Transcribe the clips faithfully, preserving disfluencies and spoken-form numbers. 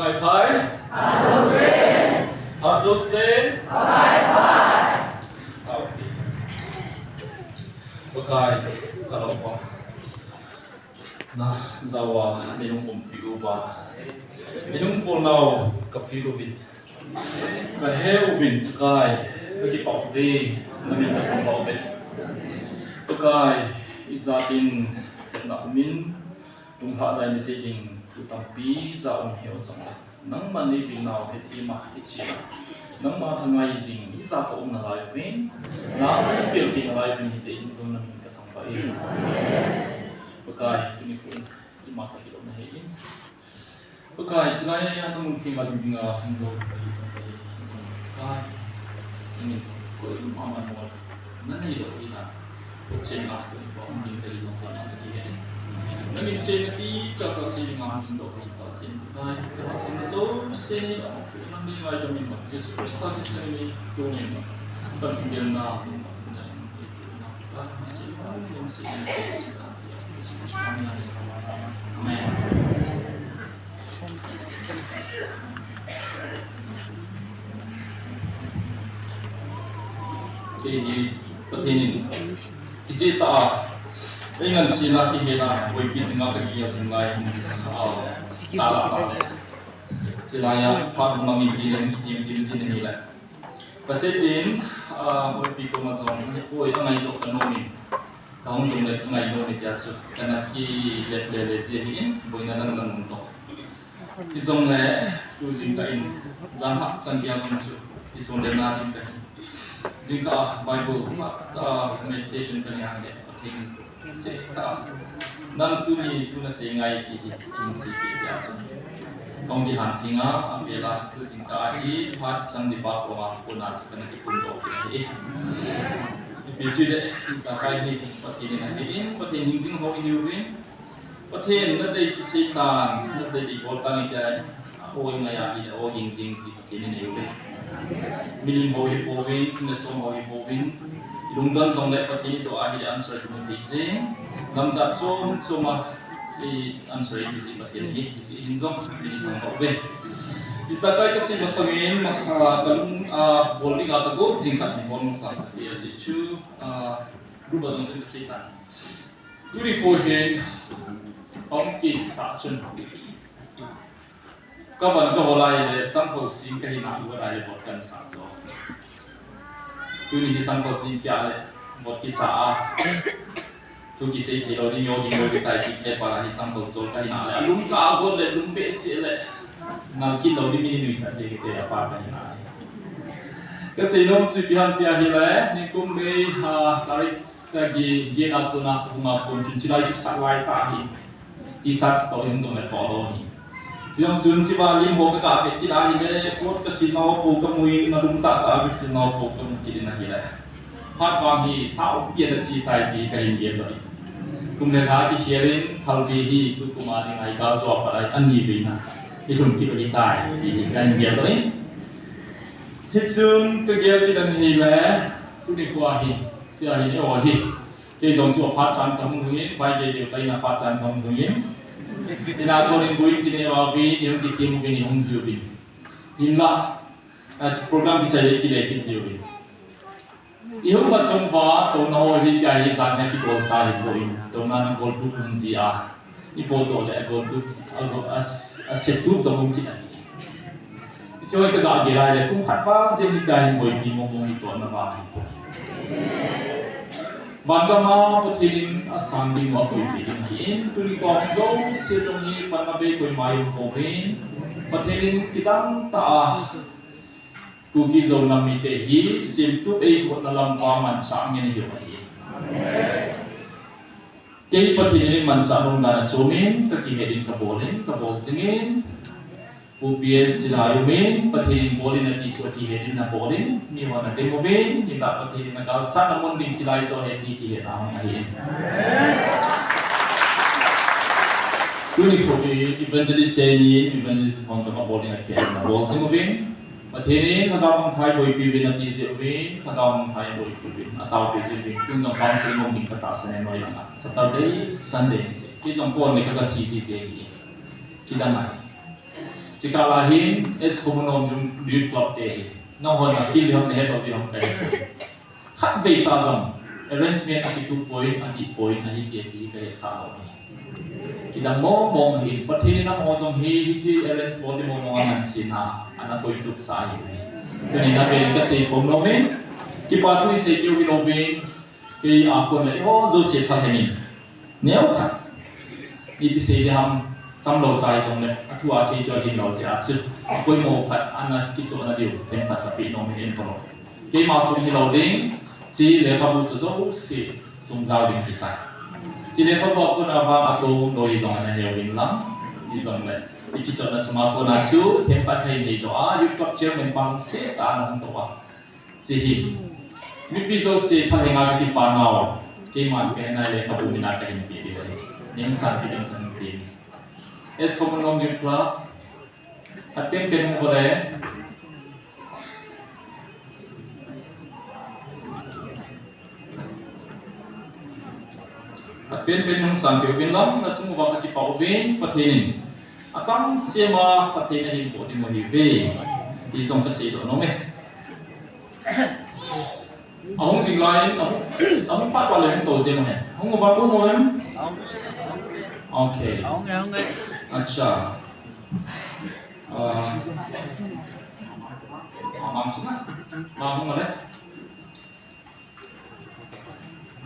Khai khai. Ajo sen. Ajo sen. Khai khai. Amen. Pakai, ka lung uva, na jaova nei hung umpi uva, nei hung pulnau ka feel uvin, ka he uvin, Pakai, ka kipah uve, na min ka thangvah uve. Pakai, ijat in na um in, lunglhadai na thei ding thu tampi ja um hih jongle, nangman nei bing nau hi tima hi china, nangma thangai jing hi ja ka um nalai uvin, nang nei pel thei nalai uvin, hijeh in tun na min ka thangvah e. Pakai, tuni kho in ima ka hilou na he in, Pakai, chilai a na mun theng a ding dinga hung dou ka hi jong ka hi. Pakai, nangin koima man mo na nei lou hi na. Ko chen a tuni kho hung ding ka hi jong ka na ki he. Nangin sei na ti cha cha sei ding a hung dou ka hi ta sei Pakai. Ka sing jo sei na ko na ni lai ka min ma Jesu Christa ti sei ni ko min ma. Kan hung ding na. Kei hi Pathen in kicheh tah a, ei ngansena kihelna boipi jinga ka kigel jing lai hin, ah, tala a le. Chilai a phat mang in ti leng kitim tim jin ahile. Ka seiyin, ah, boipi koma jong, hipoi, angai jo ka nom in. Ka hung jong le ka ngai nom in tia chu. Ka na kilep le le ji ahin, boina dang dang um toh. Hijongle, tu jingkah in, jan hah chan kia jong chu, i son le na ding ka hi. Jingkah a Bible, ah, meditation ka nei a le, Pathen in Cheh tah a, nang tuni thu na sei ngai ti hi, in sei ti sia chu. Kong kihanthem a, a vela thu jingkah a hi, phat chang di pa koma, kona chu kana kiphun doh kit ahi. Ipi chu le, Zakai hi, Pathen in ahe in, Pathen hingjing ho ihiuvin. Pathen na dei chu sei tan, na dei di bol tan iti a, o ngai a hi, o ging jing ji. Kei ni nei uve. Milim ho hi pouvin, thil le som ho hi pouvin. Lungdon jong le Pathen i doh a hi answer i mu thei jing. Lamjat chom chom a i answer i mu ji Pathen hi, hijeh hin jong, kei ni thangvah uve. Zakai ka sei masang in, ma, ah, ka lung, ah, bol ding a ka go jing khat ni bol masang khat hi ajeh chu, ah, group a jong chu ka sei tan. Tuni kho hin, hung kisah chun. Ka van ka hol a ahile, sample sing ka hina, u a ahile, vot kan sa cho. Tuni hi sample sing kia le, vot kisa a. Thu kisei thei lou ding, yo ding, yo ding tai, ki thei pa la hi sample sol ka hina le. Alung ka a vot le, lung behseh le. Ngal kit lou ding, mi ni nuisat te, te a pa ka hina le. Ka sei nom chu ipi ham tia ahile, nikum May, ha, tarik sagi, get a kona, ka hung a kon chun, chilai chu sat lai ta hi. T-shirt toh hung jong le polo hi. Chujong chun chiva lim ho ka kap kit ahile, coat ka silna ho po ka mu in, nalung tah tah a ka silna ho po ka mu kit in ahile. Phat vang hi sao pia na chi tai ti ka hin gel doh in. Kum le lha kikhel in, Thalpi hi, tukum a ding a i kal jo a pat a ani ve na. I lhum kit ahi tai, ti hi ka hin gel doh in. Hichun ka gel kit in ahile, tuni kho hi, tia hi, o hi. Kei jong chu aphat chan kahung hung in, Friday deu tah in aphat chan kahung hung in. Ina kon in buin kinei uvin, i hung kisem uvin, i hung ji uvin. Hinla, a chu program kisai le kile kit ji uvin. I hung masang uva, touna ho hi tia hi jan hi kibol sa hi poi. Touna na gol tu hung ji a. I potdoh le a gol tu, a gol, a, a set tu jong hung kit ahi. Hiche hi ka ga gel a le, kum khat vang jeng hi ka hin boipi mong mong hi tohna vang hi. Van gam a Pathen in asang ding u aboipi ding ahi in, tuni kho jouse jong hi panna bei koima um pouvin, Pathen in kidang tah a Kuki Zo nam mite hi semtup eihotna lam uva manchah ngen ahiu ahi. Kei Pathen in eimanchah nom dan a chom in, ka kihet in ka bol in, ka bol jing in, Pu P S chilai um in, Pathen in bol in ati chu akihet in abol in, mi hon adem uvin, hinla Pathen in agalsatna mun ding chilai joh ahi ti kihet a hung ahi in. Tuni kho hi evangelist te ni, evangelist hon jong abol in akihet in abol jing uvin. Pathen in lhagao mangthah in boipi uvin ati jeh uvin, lhagao mangthah in boipi uvin, ataopi jeh uvin, tun jong council mong ding katahsan e noi langa. Saturday, Sunday ni se. Kei jong kon le ka, ka chi ji jeh hi. Kidang ahi. Chikala hin, S Khomunnom Youth Club te hi. Nahon a field ham nahet lou ding ham kahe. Khatvei cha jong, arrangement akitup poi, adih poi, ahi ti, ti kahe kha lou hi. Kidang mong mong hi, Pathen in amaho jong hi, hiche arrange bol ding mong mong aman sin a, ana koitup sa hi. Tuni na pen kasei khom nom in, kipa thu isei keu hi lou vin, kei a kon le, o, jouse pha hen in. Neo khat. Iti sei ding ham, tamlou chai jong le, athu a sei chu ahin lou jeh a chu. Apoimo khat ana kichohna diu, themkhat kapeh nom in kolou. Keima sung hilou ding, hiche lekhabu chu jouse sung jao ding hitai. Hiche lekhabu a kon a vang atong lou hijong ana heu ding lang, hijongle. Hiche kichohna sunga kon a chu, themkhat kahin heidoh a, Youth Club Chairman pa hung se ta ana hung tou a. Hiche hi. Mipi jouse phalhenga kipana u. Keiman pen nai lekhabu min a kahin pe diu ahi. Ningsan pi ding kahin pe. S Khomunnom Youth Club. Khat pen pen hung bol e. Khat pen pen hung san keu vin lang, nachung uva kakipah uvin, Pathen in atam sema Pathen ahin boh ding u ahiuve. Ti jong kasei doh nom e. Ahung jing lai, ahung, ahung phat phat le hung tou jeng u hen. Hung uva tou nom em? Okay. Ahung e, ahung e. Acha. Ah. Amang sung a. Mang hung le.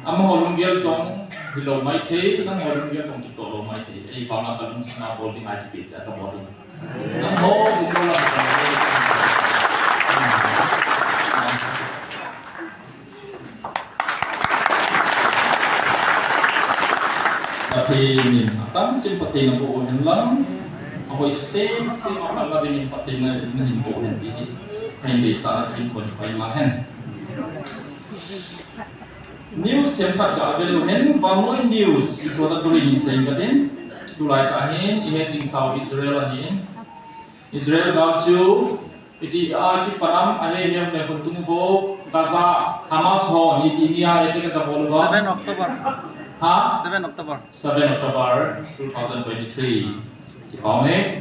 Amaho lunggel jong hilou maithei, nangho lunggel jong kitoh lou maithei. Ahivanga kalungsunga bol ding a kipehse a kabol ding. Nangho lunggel a Pathen in atam sem Pathen in aboh u hen lang, ahoi sem sem a phalna dingin Pathen in nahin boh u hen ti hi kahin deisah a kahin phongdoh pai lang hen. News themkhat ga vet u hen, Vannoi News, tua tah turin hin seiyin katin, tulai tah hin, ihet jing sau Israel ahin. Israel gal chu, iti a kipan am, ahe hem le khun tung bou, Gaza, Hamas ho, iti nia, iti ka bol uva. Seven October. Ha? Seven October. Seven October two thousand twenty-three. Kipah e.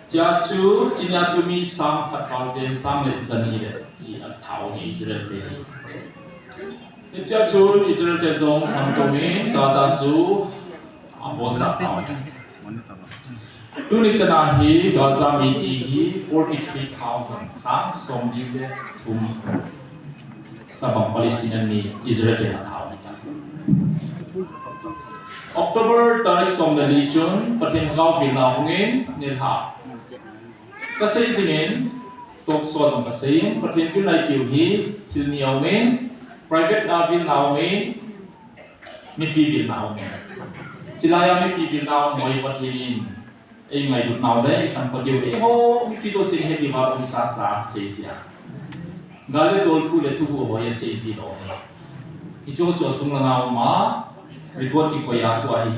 Chea chu, chea chu mi sang khat val jen sang le jani le, i a thao hi Israel te. Hichea chun Israel te jong khamtou in Gaza chu aboncha tao. Tuni chana hi Gaza mite hi forty-three thousand, sang somli le thum. Tabang Palestinian mi Israel te athao ahitai. October tarik som le li chun Pathen Lhagao vilna hungin nilhah. Kasei jingin, talk show jong kasei in, Pathen vilna ipiu hi, thil ni aumin, private na vilna aumin, mipi vilna aumin. Chilai a mipi vilna aum hoi Pathen in, eingailut nau le, ikhankhom diu, eiho, mipi jousen heti val um chacha, sei jia. Gal le tol thu le thuguh hoi asei ji lou. Hiche chu asung le nao ma, record kikoi a tua hi.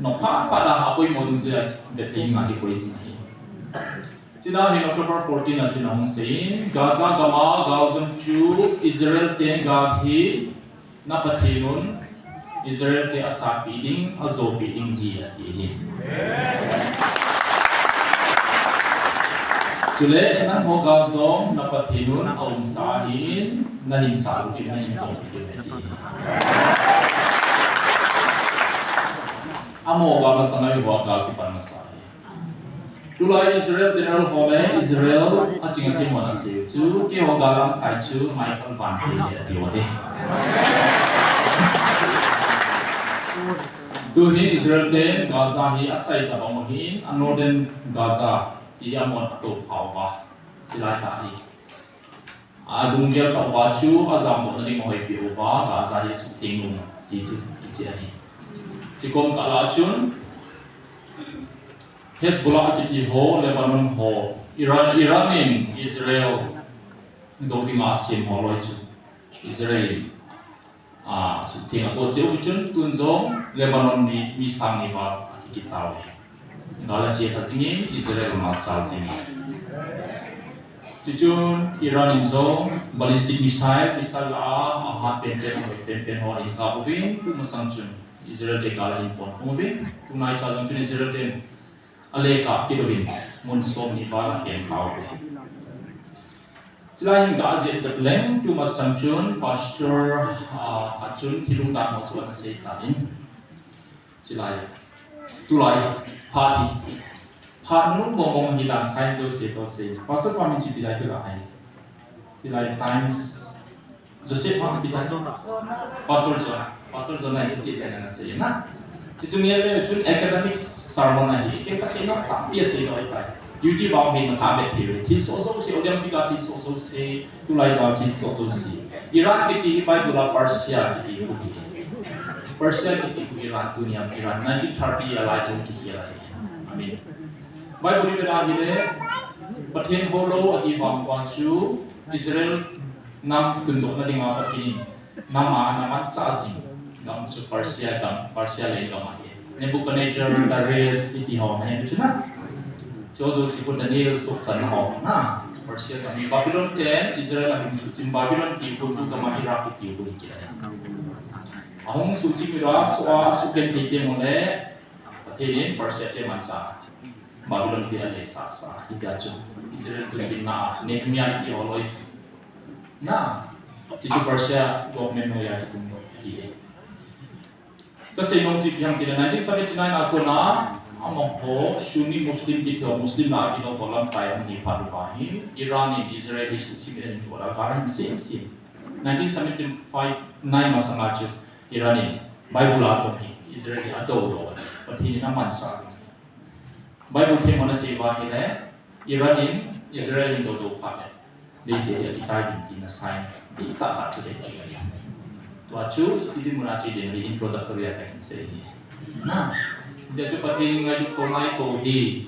Nophat phat a apoimo dungjuia Bethlehem a kikoi jing ahi. China hin October fourteen a chun ahung seiyin, Gaza gam a galjam chu Israel ten gal hi na Pathen un Israel te asatpi ding, ajopi ding ahi ati hi. Chule nangho gal jong na Pathen un aumsa ahin, nahin sat uvin, nahin jopi diu ahi ati hi. Amaho gal masang a eiho gal kipan masa ahi. Tulai Israel General ho le Israel aching a themmo ana sei chu, keiho gal lamkai chu Michael Van Pei atiu ahi. Tuhin Israel ten Gaza hi achai tabang u ahin, a Northern Gaza ti a amon atoupha uva, chilai tah hi. Adunggel tah uva chu ajamdohna ding ahoipeh uva, Gaza hi asuhtheng nom ti chu kicheh ahi. Chuche kom kah lah a chun Hezbollah kiti ho, Lebanon ho, Iran, Iran in Israel doh dinga asem ho loi chu Israel in, a, asuhtheng ago cheh u chun tun jong Lebanon mi, mi sang ni val athi kit tauve. Gal ache kha jingin Israel amalchal jingin. Chuchun Iran in jong ballistic missile, missile a, ahat penpen, ahat penpen ho ahin kap uvin, tu masang chun Israel te gal ahin pon khum uvin, tunai cha jong chun Israel ten A lekap kit uvin mun som ni val a khen kha uve. Chulai hin ka ajeh chet leng, tumasang chun pastor, ah, khat chun thilung dan ho chu ana sei tan. Chulai, tulai, phat hi, phat nung bong bong hi dan sign jouse toh sei. Pastor pa min chu ipi lai kila hai. Ipi lai Times, Joseph Hang Peter. Pastor John. Pastor John a hi chi te na sei na. Ti chu ni le chun academic sermon ahi. Ken ka sei na tampi asei lou ahitai. YouTube a um hin na tha bet thei. Thilsoh jouse, Olympic a thilsoh jouse, tulai a thilsoh jouse. Iran kiti hi Bible a Persia kiti khu hi. Persia kiti khu Iran, tunia Iran nineteen thirty a lai chun kikhel ahi. Amen. Bible hi bena hile, Pathen houlou ahi vang uva chu Israel nam tundohna dinga Pathen in nam a ana manchah jing gam chu Persia gam, Persia leng gam ahi. Nebuchadnezzar, Darius, iti ho na hin chu na. Chu jouse khu Daniel suhchatna ho na. Persia gam hi Babylon ten Israel ahung suhchim, Babylon ti khu tu gam a Iraq kiti khu hi kila. Ahung suhchim Iraq, suh a, suhgenthei teng ule, Pathen in Persia te manchah, Babylon te alei sasa, hitia chu Israel tun dinga Nehemiah kiti ho loi. Na, ti chu Persia government noiya kitung doh hi. Ka sei nom chu ipi ham tile nineteen seventy-nine a kona, amaho Sunni Muslim kiti ho, Muslim na kilo ho lamkai ahi phat uva hi, Iran in Israel hi suhchim in ahin tol a, ka hin sem sem. Nineteen seventy-five nine masanga chu Iran in Bible a jong hi Israel hi adou lou, Pathen in amanchah jing. Bible themhon asei uva ahile, Iran in Israel hin dou dou phat le, leiset hi akichai ding tina sign dihtah khat chu dei ahi. Tua chu, hiche dinmun a chu dei ahi, introductory a kahin sei ahi. Na, hijeh chun Pathen ngailut kou ngai kou hi,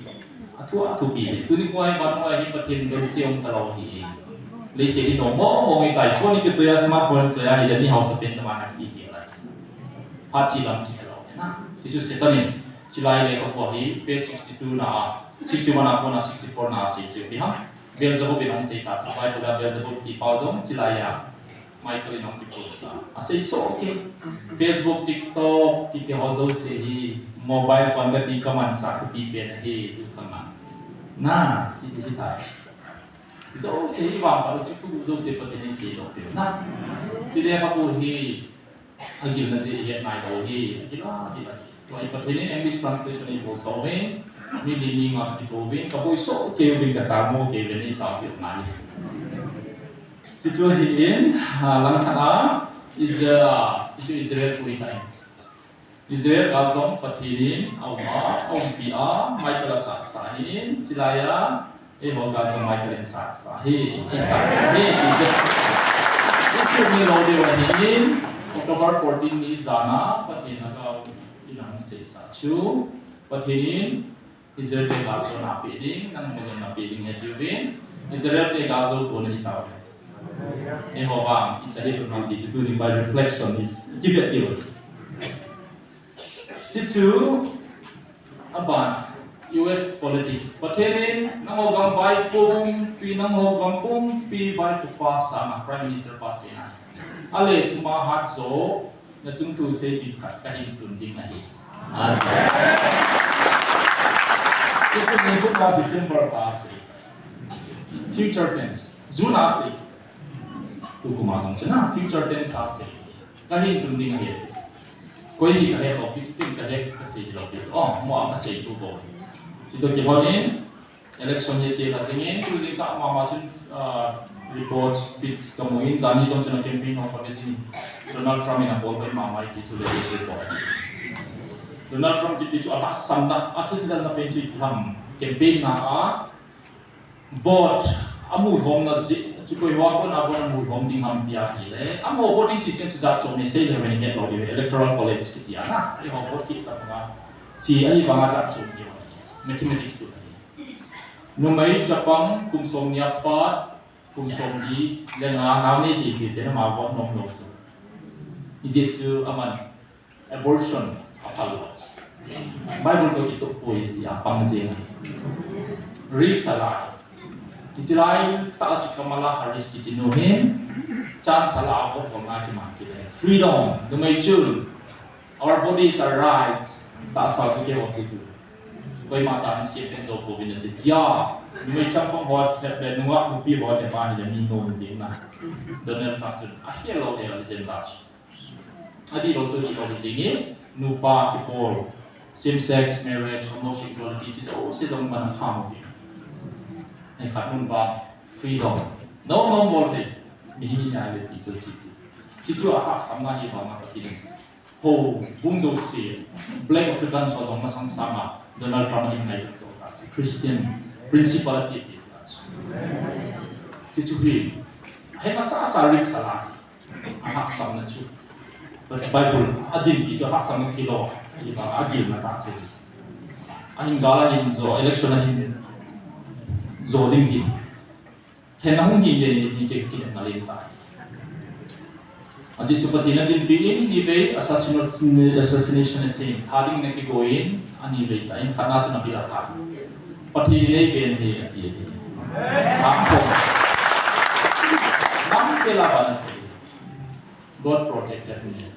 athu athupi hi. Tuni khoa hi, vannoi a hi Pathen dei se um talou ahi. Leiset hi nom mong mong ahitai, phone kichoi a, smartphone choi a, hile mi hausa pen tah a ana kihi kit lai. Phat che lam kihelou ahi na. Hiche chu Satan in, chulai lekhabu hi, page sixty-two na a, sixty-one a kona sixty-four na a sei chu ipi ham. Beelzebub in ahung sei tah chu, Bible a Beelzebub ti pa jong chulai a Michael in ahung kipost a. Asei soh kei. Facebook, TikTok, kiti ho jouse hi, mobile phone kati kamanchah thupi pen ahi, tu khang a. Na, hiche hi tai. Hiche jouse hi vangphat u chu thu jouse Pathen in asei lou pen na. Hiche lekhabu hi, agilna jeh het nailou hi, agil a, agil a hi. Tua hi Pathen in English translation eibol sah uvin, mi li mi nga kitoh uvin, kaboi soh kei uvin, kachang mo kei uvin, eitaopeh u ahi. Hiche chu ahin, ah, langkhat a, Israel, hiche chu Israel thu ahitai. Israel gal jong Pathen in aum a, aumpi a, Michael asatsah ahin, chulai a, eiho gal jong Michael in satsah ahi, eisat ahi, Israel. Israel ni lou diu ahin, October fourteen ni jan a, Pathen lhagao in ahung seisah chu, Pathen in Israel te gal jou napeh ding, nangho jong napeh ding ahi atiuvin, Israel te gal jou kona hitauve. Eiho vang, isa hi tun ham ti chu tunin by reflection is, kivet diu. Hichu, aban, U S politics. Pathen in, nangho gam vai pumpi, nangho gam pumpi vai tupa sanga, Prime Minister pa sanga. Ale tuma hat jo, nachung thu seipeh khat kahin tun ding ahi. Amen. Hichu ni kum a December a sei. Future tense. June a sei. Tukum a jong chu na, future tense a sei. Kahin tun ding ahi. Koi hi kahe lou pi chu tin kahe kasei lou pi chu. Oh, mo a kasei thu bou. Chutoh kibang in, election hi che kha jingin, tu jingkah mama chun, ah, report feeds kamu in, jani jong chun a campaign ho kavejin. Donald Trump in abol bai mama ti chu le report. Donald Trump kiti chu alhahsamna, athildanna pen chu ipi ham campaign na a, vote, amu lhomna jeh, chu koi hoa kona vote amu lhom ding ham tia ahile. Amaho voting system chu jat chom ahi, sei le ven het lou diu, electoral college kiti a na. Eiho vote kit tah banga. Chi ahi banga jat chom diu. Mathematics chu ahi. Numei chapang kum somni apat, kum somli le nga nao nei ti sese na ama vote nom lou chu. Hijeh chu aman abortion aphal lou. Bible toh kitoh poi tia pang jeng. Risk ala. Hiche laitah a chu Kamala Harris kiti nu hin chance ala a vote bol na kiman kit le. Freedom, numei chun. Our bodies are rights. Tahsa chu keiho thutu. Koima tah in seipen jou pouvin ati. Tia, numei chapang ho, le nungah nupi ho, le pa ni le mi nom jing na. Donald Trump chun, ahil lou hel jeng ta chu. Adih lou chu ti lou jing e, nupa kipol, same sex marriage, homosexuality, ti chu, se jong man a kham jing. Ai khat mun ba, freedom. No, no, bol le. Mi hi ni nai le ti chu chi ti. Chi chu a hahsam na hi ba ma ka ki ding. Houbung jouse, Black Africans ho jong masang sanga Donald Trump ahin ngai jong ta chu Christian principle chi ti ta chu. Chi chu hi, ahi masa sa risk ala hi, ahahsam na chu. But Bible adinpi chu ahahsam na kilou, ahi ba adin na ta chu. Ahin gal ahin jo, election ahin jo ding hi. Hen a hung hi ve ni ding ke kinem na len ta. Ajeh chu Pathen in adinpi in nivei assassination, assassination attain, tha ding in akigong in anivei ta in khatna chu na bila kha. Pathen in eiven hi ati hi. Amen. Nam ke la ba na se. God protected me.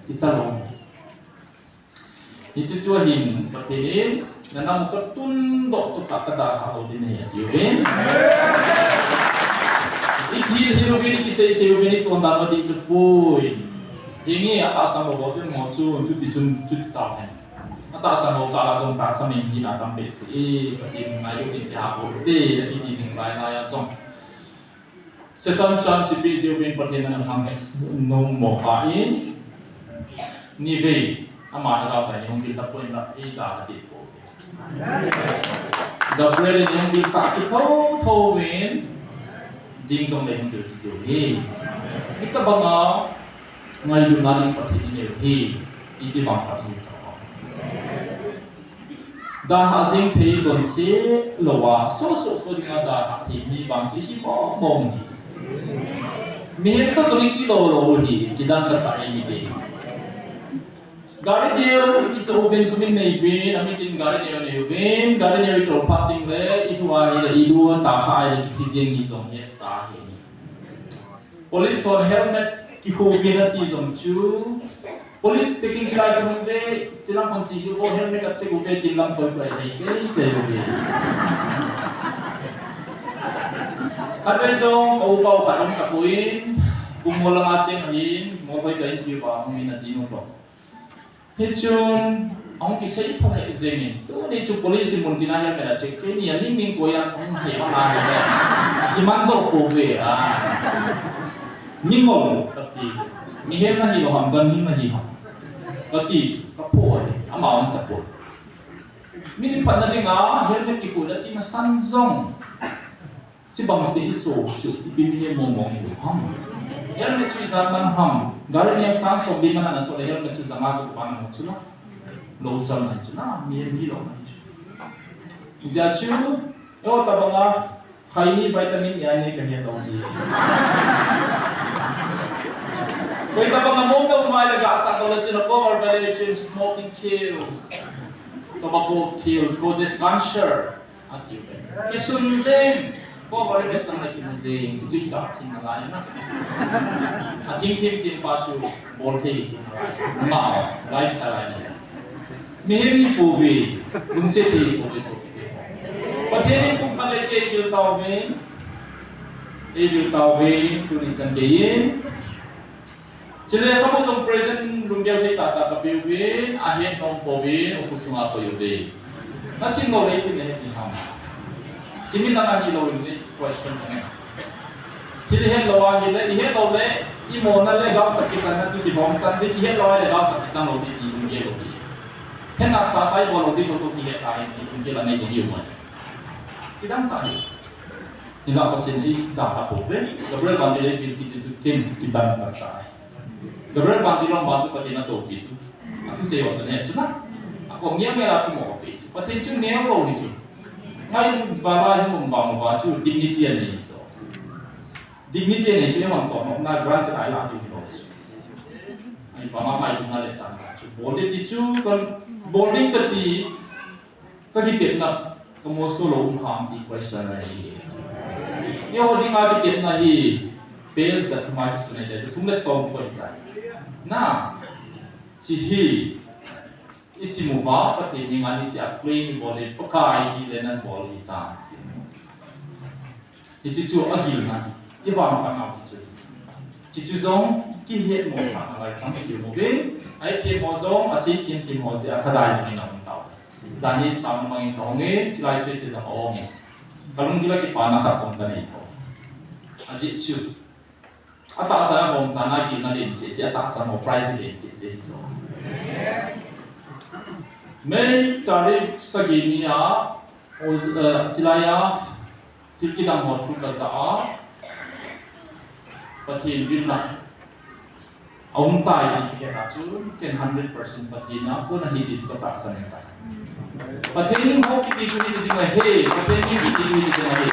Ti cha long. Hiche chu ahin, Pathen in, na nam u ka tundoh tokah ka dalha lou ding ahi, atiuvin. I kihil hil uvin, i kisei sei uvin, i chondan u ding tapoi. Hinge, atahsan lou bou ding mo chu, chuti chun, chuti tauhen. Atahsan lou kah lah jong tahsan in hina tam behseh e, Pathen in ngailut in kihah bou te, akiti jing lai lai a jong. Satan chance ipi jeh uvin Pathen in ana ham nom mo kha in, nivei, ama lhagao tah in hung vil tapoi la, eidalha ding pou. Gabriel in hung vilsah kit thotho uvin, jing jongle hung vil kit diu ahi. Hitobanga ngailutna ding Pathen inei u ahi, iti bang Pathen in tah. Dalha jing thei donse lou a, soso so dinga dalha thei mi bang chu hi mong mong hi. Mihem toh jong i kilou lou hi, kidang kasa e mite. Gari neo i cho uvin, sum in nei uvin, amitin gari neo nei uvin, gari neo i tol phat ding le, i lhu a hile, i lu a tah kha a hile, kithi jeng hi jong hetsa hi. Police hon helmet kikhu uvin ati jong chu. Police checking chilai kahung ve, chilang hon chi hi bo helmet a check uve tin lam koi koi thei thei thei uve. Khatvei jong ka upa u khat um tapon, Bungmol langa cheng ahin, Molhoi ka inpi uva hung in ajinu toh. Hichun, ahung kisei phalheh jengin, tuni chu police in mun tina helmet a check, keini a ning ning koi a kahung hei hon ahi le. Iman doh pouve a. Mingol, kati. Mihem nahi lou ham, ganhing nahi ham. Kati chu, kapho ahi, ama um tapoi. Min phatna dinga, helmet kikhu le tina san jong. Chibang se i so chu, ipi mihem mong mong i hiu ham. Helmet chu ijat man ham. Gari neo sang som li man ana cho le helmet chu janga chu ban ana chu la. Lou chal nai chu la, mihem hilou nai chu. Ijeh chu, eiho tobanga, khaini vitamin ya ni kahe lou ni. Koi tobanga mong dou mai le gasat lou le chu la, power violation, smoking kills. Tobacco kills, causes cancer. Ati uve. Kisun jeng, ko bari ve chang le kimu jeng, chu chu i dah thim nalai na. Athim thim thim pa chu, bol thei thim nalai. Ma, lifestyle ai na. Mihem hi pouve, lungset thei pouve so. Pathen in kum khat le kei vil tauvin, ei vil tauvin, tuni chan kei in. Chule khamu jong present lunggel thei tahtah kapeuvin, ahet nom pouvin, upa sunga koi uve. Nasim lou le ipi nahet ding ham. Simin lang ahilou in question kanei. Thil ihet lou ahile, ihet lou le, imona le gaosap kichan na chu kibom chan ding, ihet lou ahile gaosap kichan lou ding ti lunggel lou ding. Hetna sasa ibol lou ding thotho kihet ta in ti lunggel anei jong i um ahi. Kidang tah hi. Hinla Pathen in eidalha pouve. Gabriel vantil eipeh kiti chu ken kidang kasa ahi. Gabriel vantil lom ba chu Pathen atoupi chu. Athusei ho chu ne chu na. Akom ngiam ngiam a thumo pe chu. Pathen chu neo lou hi chu. Ngai val a hin um vang uva chu dignity anei chu. Dignity anei chu eihon toh na grant ka nai la ding lou chu. Ahi pa ma mai ding na le tan chu. Bol ding ti chu kan bol ding kati. Ka kitepna, ka moso lou um ham ti question ahi. Eiho dinga kitepna hi, page ja thum a kisun ahi, ja thum le som koi tai. Na, chi hi, Isimu va, Pathen henga niseh a claim ibol le, Pakai kile nan bol hita. Hiche chu agilna hi, ivangphat nau chu chu. Hiche chu jong, kihetmosahna lai tampi um uve. Ahi themmo jong, asei themthem ho jeh a thadai jong in aum tauve. Jan hi tam mangin kahung e, chulai sese jong aum e. Kalunggil a kipana khat jong kanei tho. Ajeh chu. Atahsan a bomchan a gilna len cheh cheh, atahsan a prize len cheh cheh chu. May tarik sagi ni a, o, eh, chulai a, thil kidang ho thu kajah a, Pathen vilna aum tai ti kahet a chun, ken hundred percent Pathen a kon ahi ti chu katahsan ahitai. Pathen hing ho kiti chu hiti ding ahi, Pathen hing kiti chu hiti ding ahi.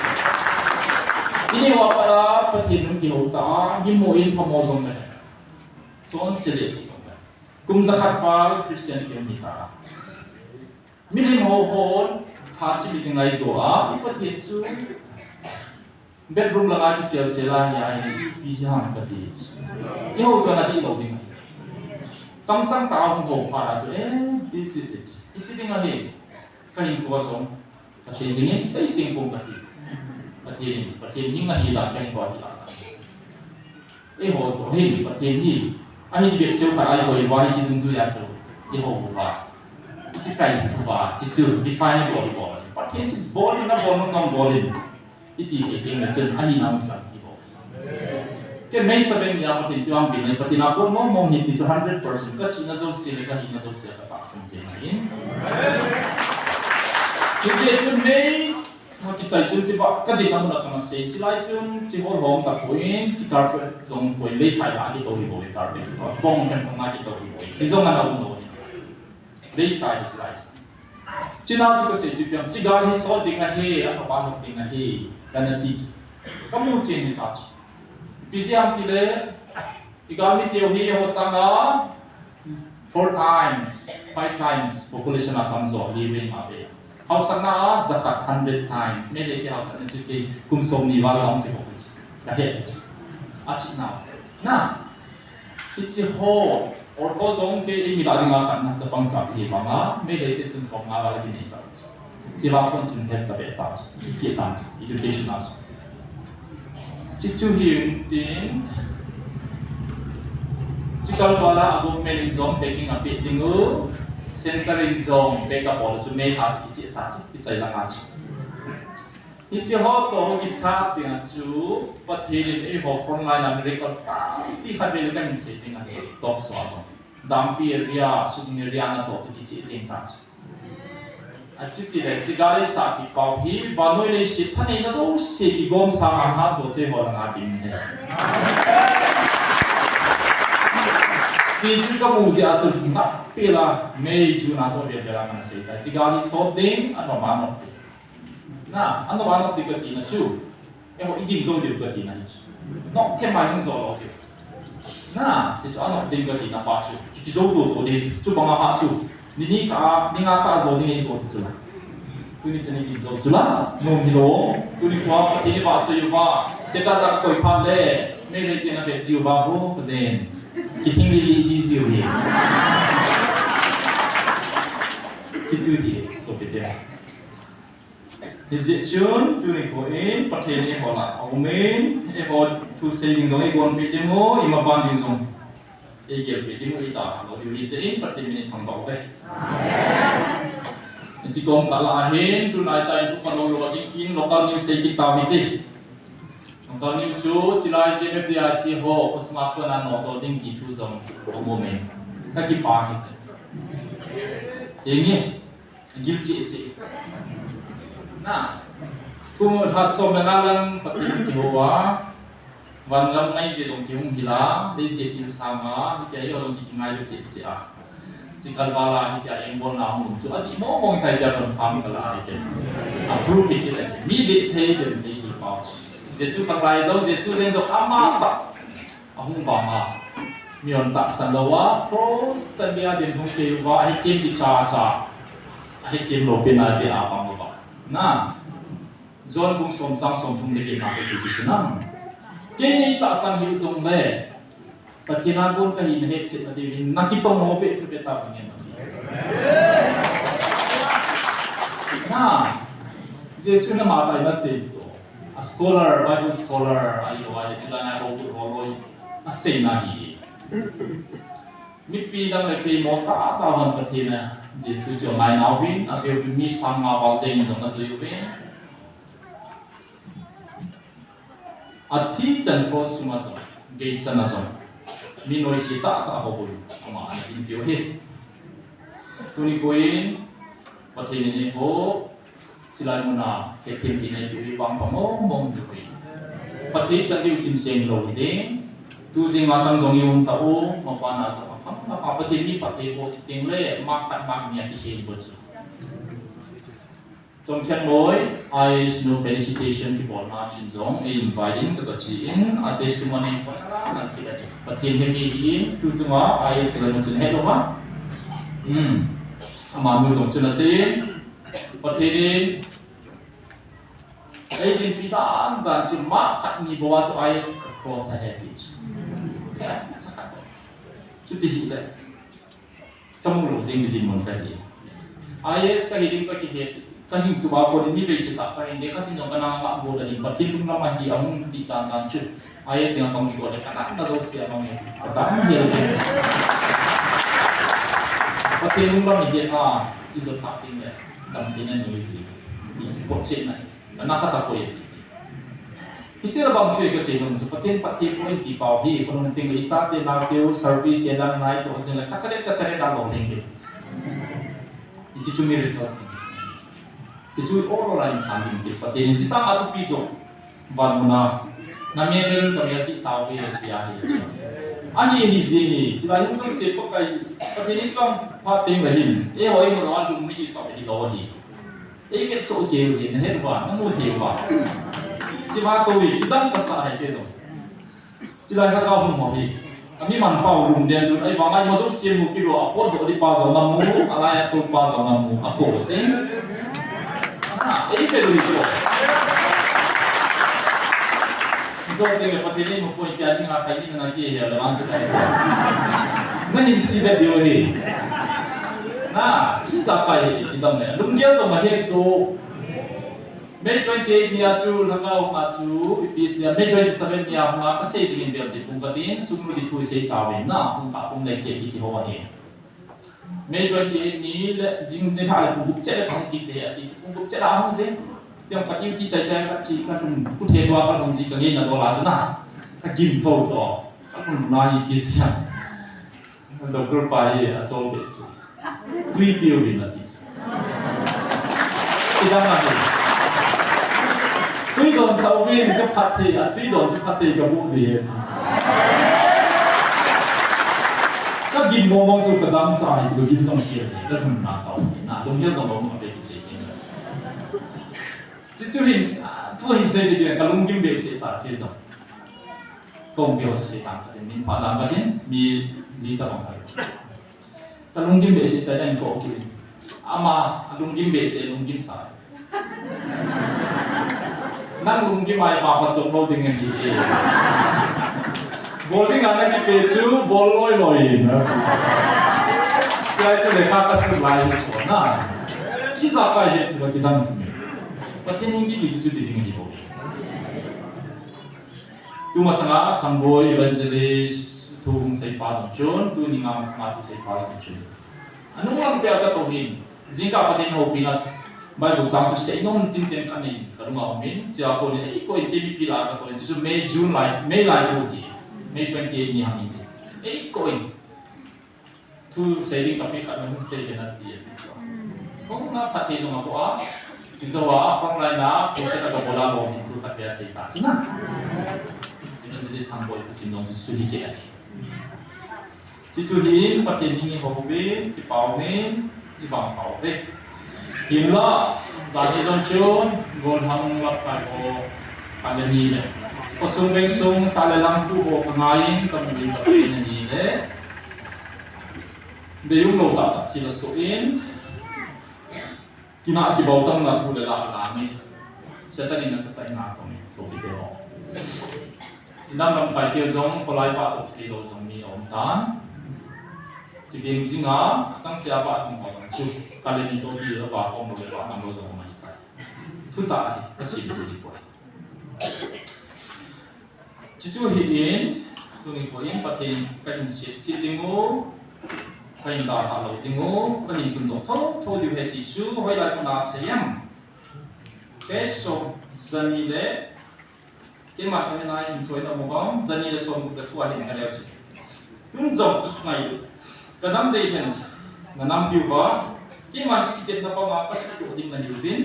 Inei uva pat a Pathen hung kihou ta a, mimu in phamo jong le, chonse le jong le, kum jakhat val Christian kihung hita a, milim ho hon tha chim ding ahi tua, i Pathen chu bedroom langa kiselsel a hi ahi, ipi ham kati chu. Ihou jong adihlou ding. Kamchang tah a hung hou phat a chu, eh, this is it, iti ding ahi. Kahinkho a jong kasei jing in, sei sing pum kati. Pathen, Pathen hing ahi dan kahinkho a kilah. Eiho jong hin, Pathen hi ahi ti bep seh khat a ikoi uva, hiche dungjuia chu ihou uva, ikikai uva, hiche chu define ibol bol. Pathen chu bol in, nabol nom nom bol in, iti thei teng le chun ahinau kilang ji bol. Ken May seven nia Pathen chu ahung pen ahi, Pathen a kon mong mong hi ti chu hundred percent, kachihna jouse le kahina jouse a katahsan jing ahin. Hijeh chun May kichai chun hiche ba kadinna mun a kana sei, chulai chun hiche hall hom tapoi, hiche carpet jong poi, leisai lah a kitou hi bou, carpet bong hem thong a kitou hi bou, hiche jong ana um lou hi. Leisai hi chulai. Chuna chu kasei chu ipi ham, hiche gal hi sot ding ahi, anop a anop ding ahi, kana ti chu. Kamu chen hita chu. Ipi jeh ham tile, i galmi teu hi eiho sanga four times, five times population a tamjo, living a ve. Haosatna a jakhat, hundred times. Meitei te haosatna chu kei kum somni val lang kihou chu. Kahe chu. Achihna. Na. Hiche ho, ortho jong kei eimi lah dinga khatna chapang chap hi vanga, Meitei te chun somnga val kinei ta chu. Hiche vang kon chun het ta ve ta chu, kikhe ta chu, education a chu. Hiche chu hi um tin, hiche kal val a government in jong backing apeh ding u, center in jong back abol chu, May lha chu kichai ta chu, kichai langa chu. Hiche ho toh kisat dinga chu, Pathen in eiho frontline a miracles tampi khatvei le kahin sei ding ahi, top so a jong. Dampi area, Sugnu area natoh chu kichai jing ta chu. Achuti le, hiche gal eisah kit pau hi, vannoi leiset thaneina jouse kigom sanga hat jo chu eiho langa ding ahi. Ti chu kamu jeh a chu, ngap pi la, May, June a chu vel vel a kana sei tai. Hiche gal hi sot ding, anop a anop ding. Na, anop a anop ding katina chu. Eiho, idim jou diu katina hi chu. Nop them mai hung jou lou diu. Na, hiche chu anop ding katina pa chu. Ki, kijou to to ding chu. Chubang a ha chu. Ni ni kah a, ni nga kah a jou ding ahi to chu la. Tuni chan idim jou chu la. Nom hilou. Tuni kho a Pathen ivahchoi uva, status a kakoi phat le, Meitei te navet ji uva vo kaden. Kithing lili idi ji u hi. Hiche chu hi, sopite. Hijeh chun, tuni kho in, Pathen eiho lah a um in, eiho thusei ding jong eigonpeh diu, imaban ding jong eigel peh diu, eidalha lou diu hijeh in, Pathen min in thangvah uve. Hiche kom kah lah a hin, tunai cha in thu phalou lou a ding kin, local news sei kit tau hite. Local news chu, chulai J M F D a hiche ho, postmortem a nodoh ding ti thu jong aum e. Kakipah hite. Henge. Gil cheh cheh. Na. Kum lha som le nga lang Pathen kihou a. Van gam ngai jeh jong kihung hil a. Leiset in sang a. Hitia eiho jong ki, kingai le cheh cheh a. Hiche kal val a hitia eibolna hung um chu. Adih mong mong tai tia kon pham kal a hitia. A proof hi kit a. Mi dih thei dem thei hi pau chu. Jesu khanglai jong, Jesu jeng jong ama tah. Ahung vang a, mihon tahsan lou a, cross chan geiya din hung kei uva, ahethem kicha cha, ahethem lou pen a dia apang uva. Na, John bung som chang somthum le get na kiti kisun am. Kei nei tahsan hiu jongle, Pathen a kon kahi nahet chet na diuvin, nakitong ho beh chu beh tauvin ngen. Jesu na matai na sei so. A scholar, Bible scholar, ahi lou, ahi chila na ho ko loi. A sei na hi. Mipi dang le kei mo ta ta hon Pathen a Jesu chu ngai nau vin, a veu mi sang nga val jeng jong na jui uvin. A thi chan ko suma jong, gei chan a jong. Mi noise ta ta ho bui, ama an in piu hi. Tuni ko in, Pathen in e ko, Silai muna, he thim thim nei piu vang pa mong mong tu hi. Pathen chan diu sim seng lou hi ding. Tu jing a chang jong i um ta u, ma pa na jong a kham, ma pa Pathen mi Pathen bo ti ting le, ma khat ma mi a ki he bo chu. Chom khen moi, I S no felicitation ki bol na chin jong, e invite in ka ka chi in, a testimony pa na na ki le. Pathen he mi in, tu tu ma, I S la no chin he lo ma. Hmm. Ama nu jong chun a sei. Pathen in, ei dinpi dan dan chu ma khat ni bou a chu I S ka cross a he ti chu. Chuti hi le. Ka mu lou jing ni dinmun ka hi. I S ka hi ding ka kihe, ka hing tu ba ko ni vei se ta ka hin de ka sin jong ka na ma bo da hin Pathen lunglam a hi a hung ti dan dan chu. I S dinga kong kiko le ka na na do sia ma nge ka ta na hi se. Pathen lunglam hi a i jot ta ting le dam tin a ni ji. Ni ki pot se na. Ka na kha ta ko ye ti. Hiti la bang chu ka sei nom chu Pathen Pathen ko in ti pau hi ko nung ting le i sa te na te u service ye lang nai to jing le ka chale ka chale da lo leng de. I chi chu mi re to si. Ti chu o lo la in sa min ki Pathen in chi sang a thupi jo. Van muna. Na me me ka me chi tau ve ti a hi. Ani ni ji ni. Chi la yung so se ko kai. Ka ni chuang pa ting la hin. E hoi mo lo a lum mi hi sa hi lo hi. Ei vet so ke hi na het wa. Na mu he wa. Chi ma to wi ki dang ka sa hai ke do. Chi lai ka ka hum mo hi. Ami man pau lum den du ai wa ngai mo so se mu ki lo a po do di pa zo na mu. A lai a to pa zo na mu. A po se. Ah, ei pe du so. Zo te me Pathen in mo point kya ni nga khai ni na ki he le man se kai. Na hin si ve dio hi. Na, i sa kai hi ki dam le. Lum gel zo ma he so. May twenty-eight ni a chu lhagao a chu ipi sia May twenty-seven ni a hung a ka sei jing in bel sei pung ka tin sum lu di thu sei ta ve na pung ka pung le ke ki ki ho a he. May twenty-eight ni le jing ni tha pung gup che le pung ki te a ti pung gup che la hung se. Tiang ka ti ti chai sai ka chi ka tum ku the dua ka hung ji ka nge na do la chu na. Ka gim tho so. Ka hung na ipi sia. Doctor pa hi a chol be su. Tui piu bin a ti su. Ti dang a ti. Tui don sau bin ka phat thei a, tui don chu phat thei ka bu di he. Ka gin mong mong chu ka dam cha hi chu ka gin song kiel. Ka thum na tau. Na dong he zong lo ma be ki se ni. Chu chu hin, a, thu hin sei sei ka lung gim be se ta ke zong. Kong pio sa se tang ka tin, min pha dang ka tin, mi, mi ta bang ka. Ka lunggim be se ta dang ko ki. Ama, a lunggim be se, lunggim sa. Nang lunggim ai pa pa chok lo ding ni e. Bol ding a na ki pe chu, bol loi loi na. Chai chu le kha ka su lai ni chu na. I za kai he chu ki dang su. Pathen in ki ti chu ti ding ni bo. Tuma sanga Thangboy Evangelist thu hung sei pa jong chun, tuni nga sanga thu sei pa jong chun. Anu ang pe ka to hin, jingkah Pathen houpina Bible chang chu sei nom tin ten ka nei, ka lunga um in, chia ko ni ei ko in K B P la ka to in, chu May, June lai, May lai thu hi, May twenty-eight ni hang in. Ei ko in. Thu sei ding ka pe khat na hung sei ding na ti a ti chu. Hung na phat thei zong a ko a, chi zo a, front line a, ko se ta ka bola lo ni thu khat pe a sei ta chu na. Evangelist Thangboy thu sim zong chu su hi ke a ni. Chi chu hi in Pathen hing i ho ve, ki pau ne, i bang pau ve. Hinla, zani zong chun, gol hang lap kai ho, kan le ni le. Ko sung veng sung, sa le lang thu ho ka ngai in, ka mu in ka pe na ni le. Dei um lo ta ta thil a so in. Kina kibau tam na thu le la la ni. Satan in na Satan na tong ni so ki te ho. Inam lam kai te zong ko lai pa to thei lo zong mi om tan. Ki bing zinga, chang sia ba zong ho zong chu. Ka le ni to ti lo ba kong lo le ba man lo zong ma hi ta. Thutah ahi, kasei chu hipoi. Chuchu hi in, tuni poi in Pathen kahin seiset ding u, kahin dalha lou ding u, kahin tundoh thotho diu ahi ti chu, hoilai mun a sei em. Page som jani le, keiman kahin a hin choina mo bang, jani le som gup le ko ahin kaleo chu. Tun jong kingailu. Ka nam dei hen, na nampiu va, keiman kitepna panga kasuhtoh ding nahiuvin,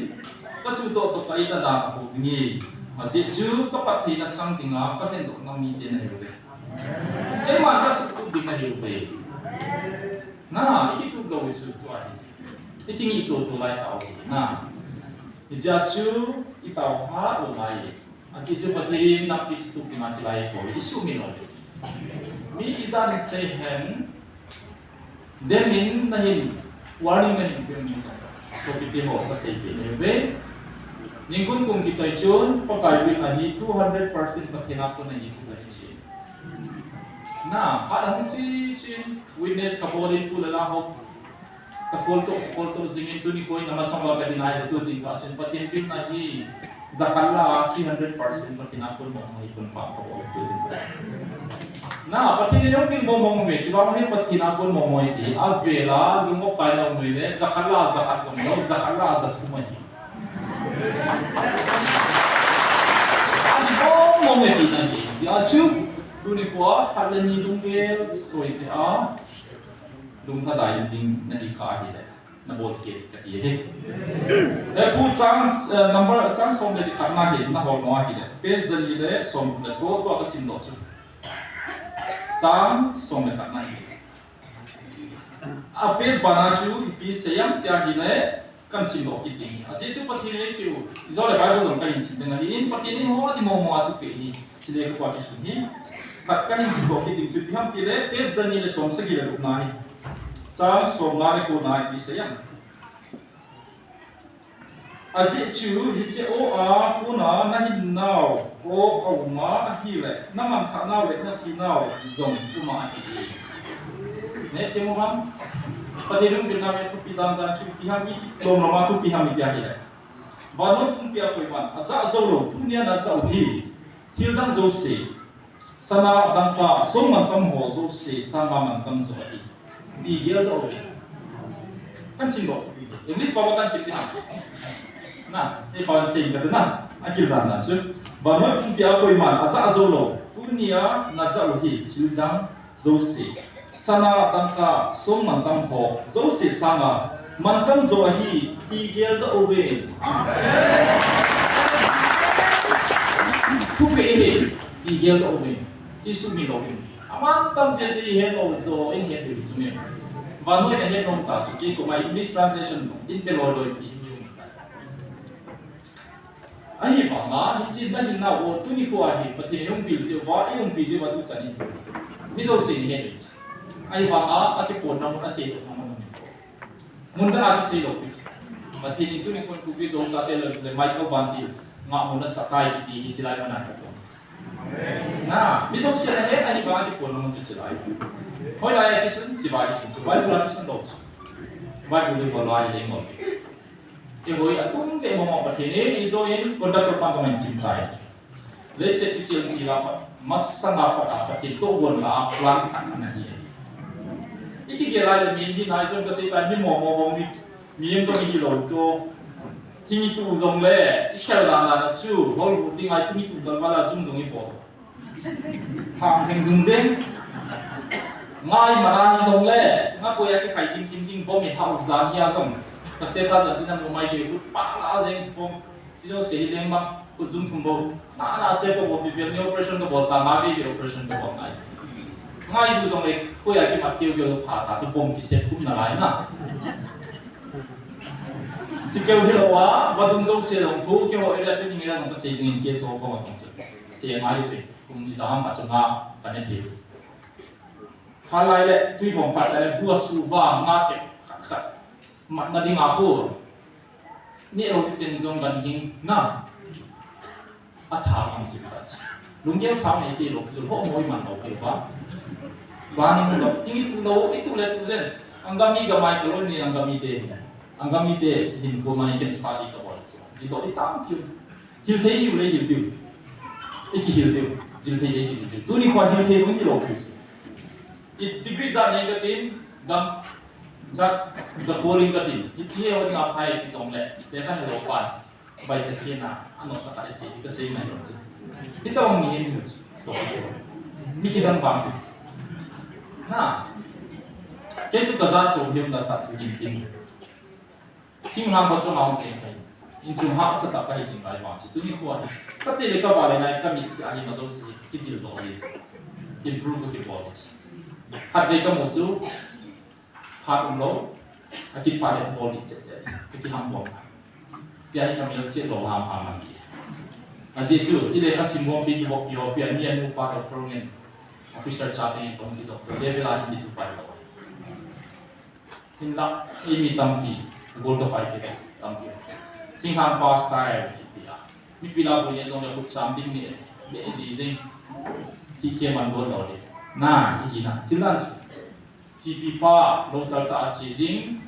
kasuhtoh toh ka itna dan apouvin ahi. Ajeh chu ka phattheina chang dinga kalhendoh na mite nahiuve. Keiman kasuhtoh ding nahiuve. Na, ikituh lou isu tua hi. Ikingih tutu lai tau hi. Na. Ijeh chu itao ha lou lai. Ajeh chu Pathen in nakpi suhtup dinga chilai ko, isuhmil lou. Mi ijat in sei hen, dem in nahin, warning nahin pe mi sa. Sopite ho kaseipeh nahiuve. Nikum kum kichai chun, Pakai vin ahi two hundred percent Pathen a kon ahi chu kahi chu. Na, phat ahung chi chin, witness kabol in tu le la ho. Ka foltoh, ka foltoh jingin tuni koi na masang uva ka dinai tu jing kah chun Pathen vin ahi, jakhat lah a three hundred percent Pathen a kon mong mong hi kon pah kabol tu jing kah. Na, Pathen in jong vin mong mong uve, chubang hi Pathen a kon mong mong hi ti, avel a, lungmong kai na um uve, jakhat lah a jakhat jong lou, jakhat lah a jathum ahi. Ani mong mong uve ti na hi, jeh chu, tuni koi a, khat le ni lunggel, soi se a. Lungthim dai ding nahi kha ahile, nabol khel kati ahi. Eh, pu chang, eh, number, chang som le khat na hi, nahol mo ahile. Page jani le som le ko, tua kasimdoh chu. Chang som le khat na hi. A page bana chu, ipi seiyem tia ahile, kahin simdoh kit ding. Ajeh chu Pathen in eipeh u. Ijole Bible jong kahin sim ding ahi. In Pathen in eiho ding mong mong a thupeh hi. Chule ka pa kisun hi. Khat kahin simdoh kit ding chu ipi ham tile, page jani le som sagi le gup na hi. Chang som nga le ko na ipi seiyem. Ajeh chu hiche o a kona nahin nau o aum a ahile, namanthah nau le nathi nau jong um a ahi. Neh temo ham? Pathen in eipeh na thupi dan dan chu ipi ham, iti lom lom a thupi ham iti ahile. Vannoi pumpi a koiman ajah jou lou, tunia najah u hi thil dang jouse, sana, dangka, song mantam ho jouse sanga mantam jo ahi. Ti geldoh uve. Kahin simdoh. English pa kahin sim ding ham. Na, ei pa sei ka na. Akil dan na chu. Vannoi pumpi a koiman ajah jou lou, tunia najah u hi thil dang jouse, sana, dangka, song mantam ho jouse sanga mantam jo ahi, ti geldoh uve. Thupeh ahi, ti geldoh uve. Ti sumil lou uve. Amantam jeh jeh ihet lou jo, in het diu chu me. Vannoi a het lou ta chu, kei koma English translation in pe loi loi ti. Ahivanga, hiche nahin nau o, tuni kho a hi, Pathen in eihung peh jeh uva, eihung peh jeh uva tuchan in. Mi jousen ihet u. Ahivanga, akiponna mun, aseidohna mun ahi. Mun dang a kisei lou pi. Pathen in tuni kho in Kuki Zo chate le, le Michael Vantil, ngahmun asah tai kiti hi chilai mun a katon. Na, mi jousen ahet, ahivanga akiponna mun chu chilai. Hoilai a kisun, chibai kisun, chu Bible a kisun lou chu. Bible hi hoilai le ngol. Kihoi atum te mong mong Pathen in, ijo in, conductor pan kahin sim tai. Leiset kisel tila pat, masanga pat a Pathen tohgon la a plan khat ana hi. Ikigel lai le min hi nai jong kasei tai, mi mong mong mong mi, mi em jong ihi lou chu. Thing itu jong le, ikhel dan dan a chu, hol bu ding ai thing itu dan vala jung jong ibol. Hang heng dung jeng. Ngai mana hi jong le, nga koi a kikhai ting ting ting bom i thau jan hi a jong. Ka status a chin a mu mai ke, pa la jeng bom. Chi jouse hi leng bang, khut jum thum bou. Na, na se ko bou, pi pi ni operation ka bol ta, nga baby operation ka bol ngai. Ngai tu jong le, koi a kimat keu keu pha ta, chu bom kisep khum nalai na. Chi keu hilou a, vadung jouse jong, khu keu ho area pi ding area jong ka sei jing in case ho ko ma jong chu. Sei ngai u te, kum ijat ham a chu nga, ka ne pi. Khalai le, tui vom phat le, bua su va, nga te, khat khat. Mat na ding a khu. Ni lo ti chen jong gan hing na. A tha ham sim ta chu. Lunggel sang nei ti lo chu ho moi man lo ke ba. Ba ni lo, ti ni tu lo, i tu le tu jen. Angami gamai ko lo ni angami te. Angami te hin ko mani ken study ka bol chu. Jin doh i tam piu. Hil thei hiu le hil piu. I kihil piu. Jin thei i kijin piu. Tuni kho hil thei jong i lo piu. I degree jat nei ka tin, gam jat ka calling ka tin. I chi he ho ding a phai i jong le. Te kha he lo pan. Bai cha khe na, a no cha ka i sei, ka sei mai lo chu. Hi ta ong mi hin chu. So. Mi kidang bang chu. Na. Kei chu ka jat chu hiu na ta chu hin tin. Thinglhang kho chunga hung seng kahi. Insung hahsatah kahi jing lai vang chu. Tuni kho hi. Ka che le ka va le nai ka mit si ahi ma jouse kijil doh le chu. Improve ka kibol le chu. Khatvei ka mu chu. Phat umlou. Akipah le bol le chet chet. Ka kiham bol. Chia hi ka mel se lo ham ham ang ki. Ajeh chu, i lekha sim bom pi kibol pi ho pi a ni a nupa doctor ngen. Officer cha te ngen tong ki doctor. Level a hin di chu pai lo. Hinlah, eimi tampi, gol ka pai te tampi. Thinghang pa style, iti a. Mipi la bol nia jong le khut cham ding ni, le di jing. Thi khe man gol lo le. Na, i hi na, thil dan chu. Chipi pa, lo sal ta a chi jing.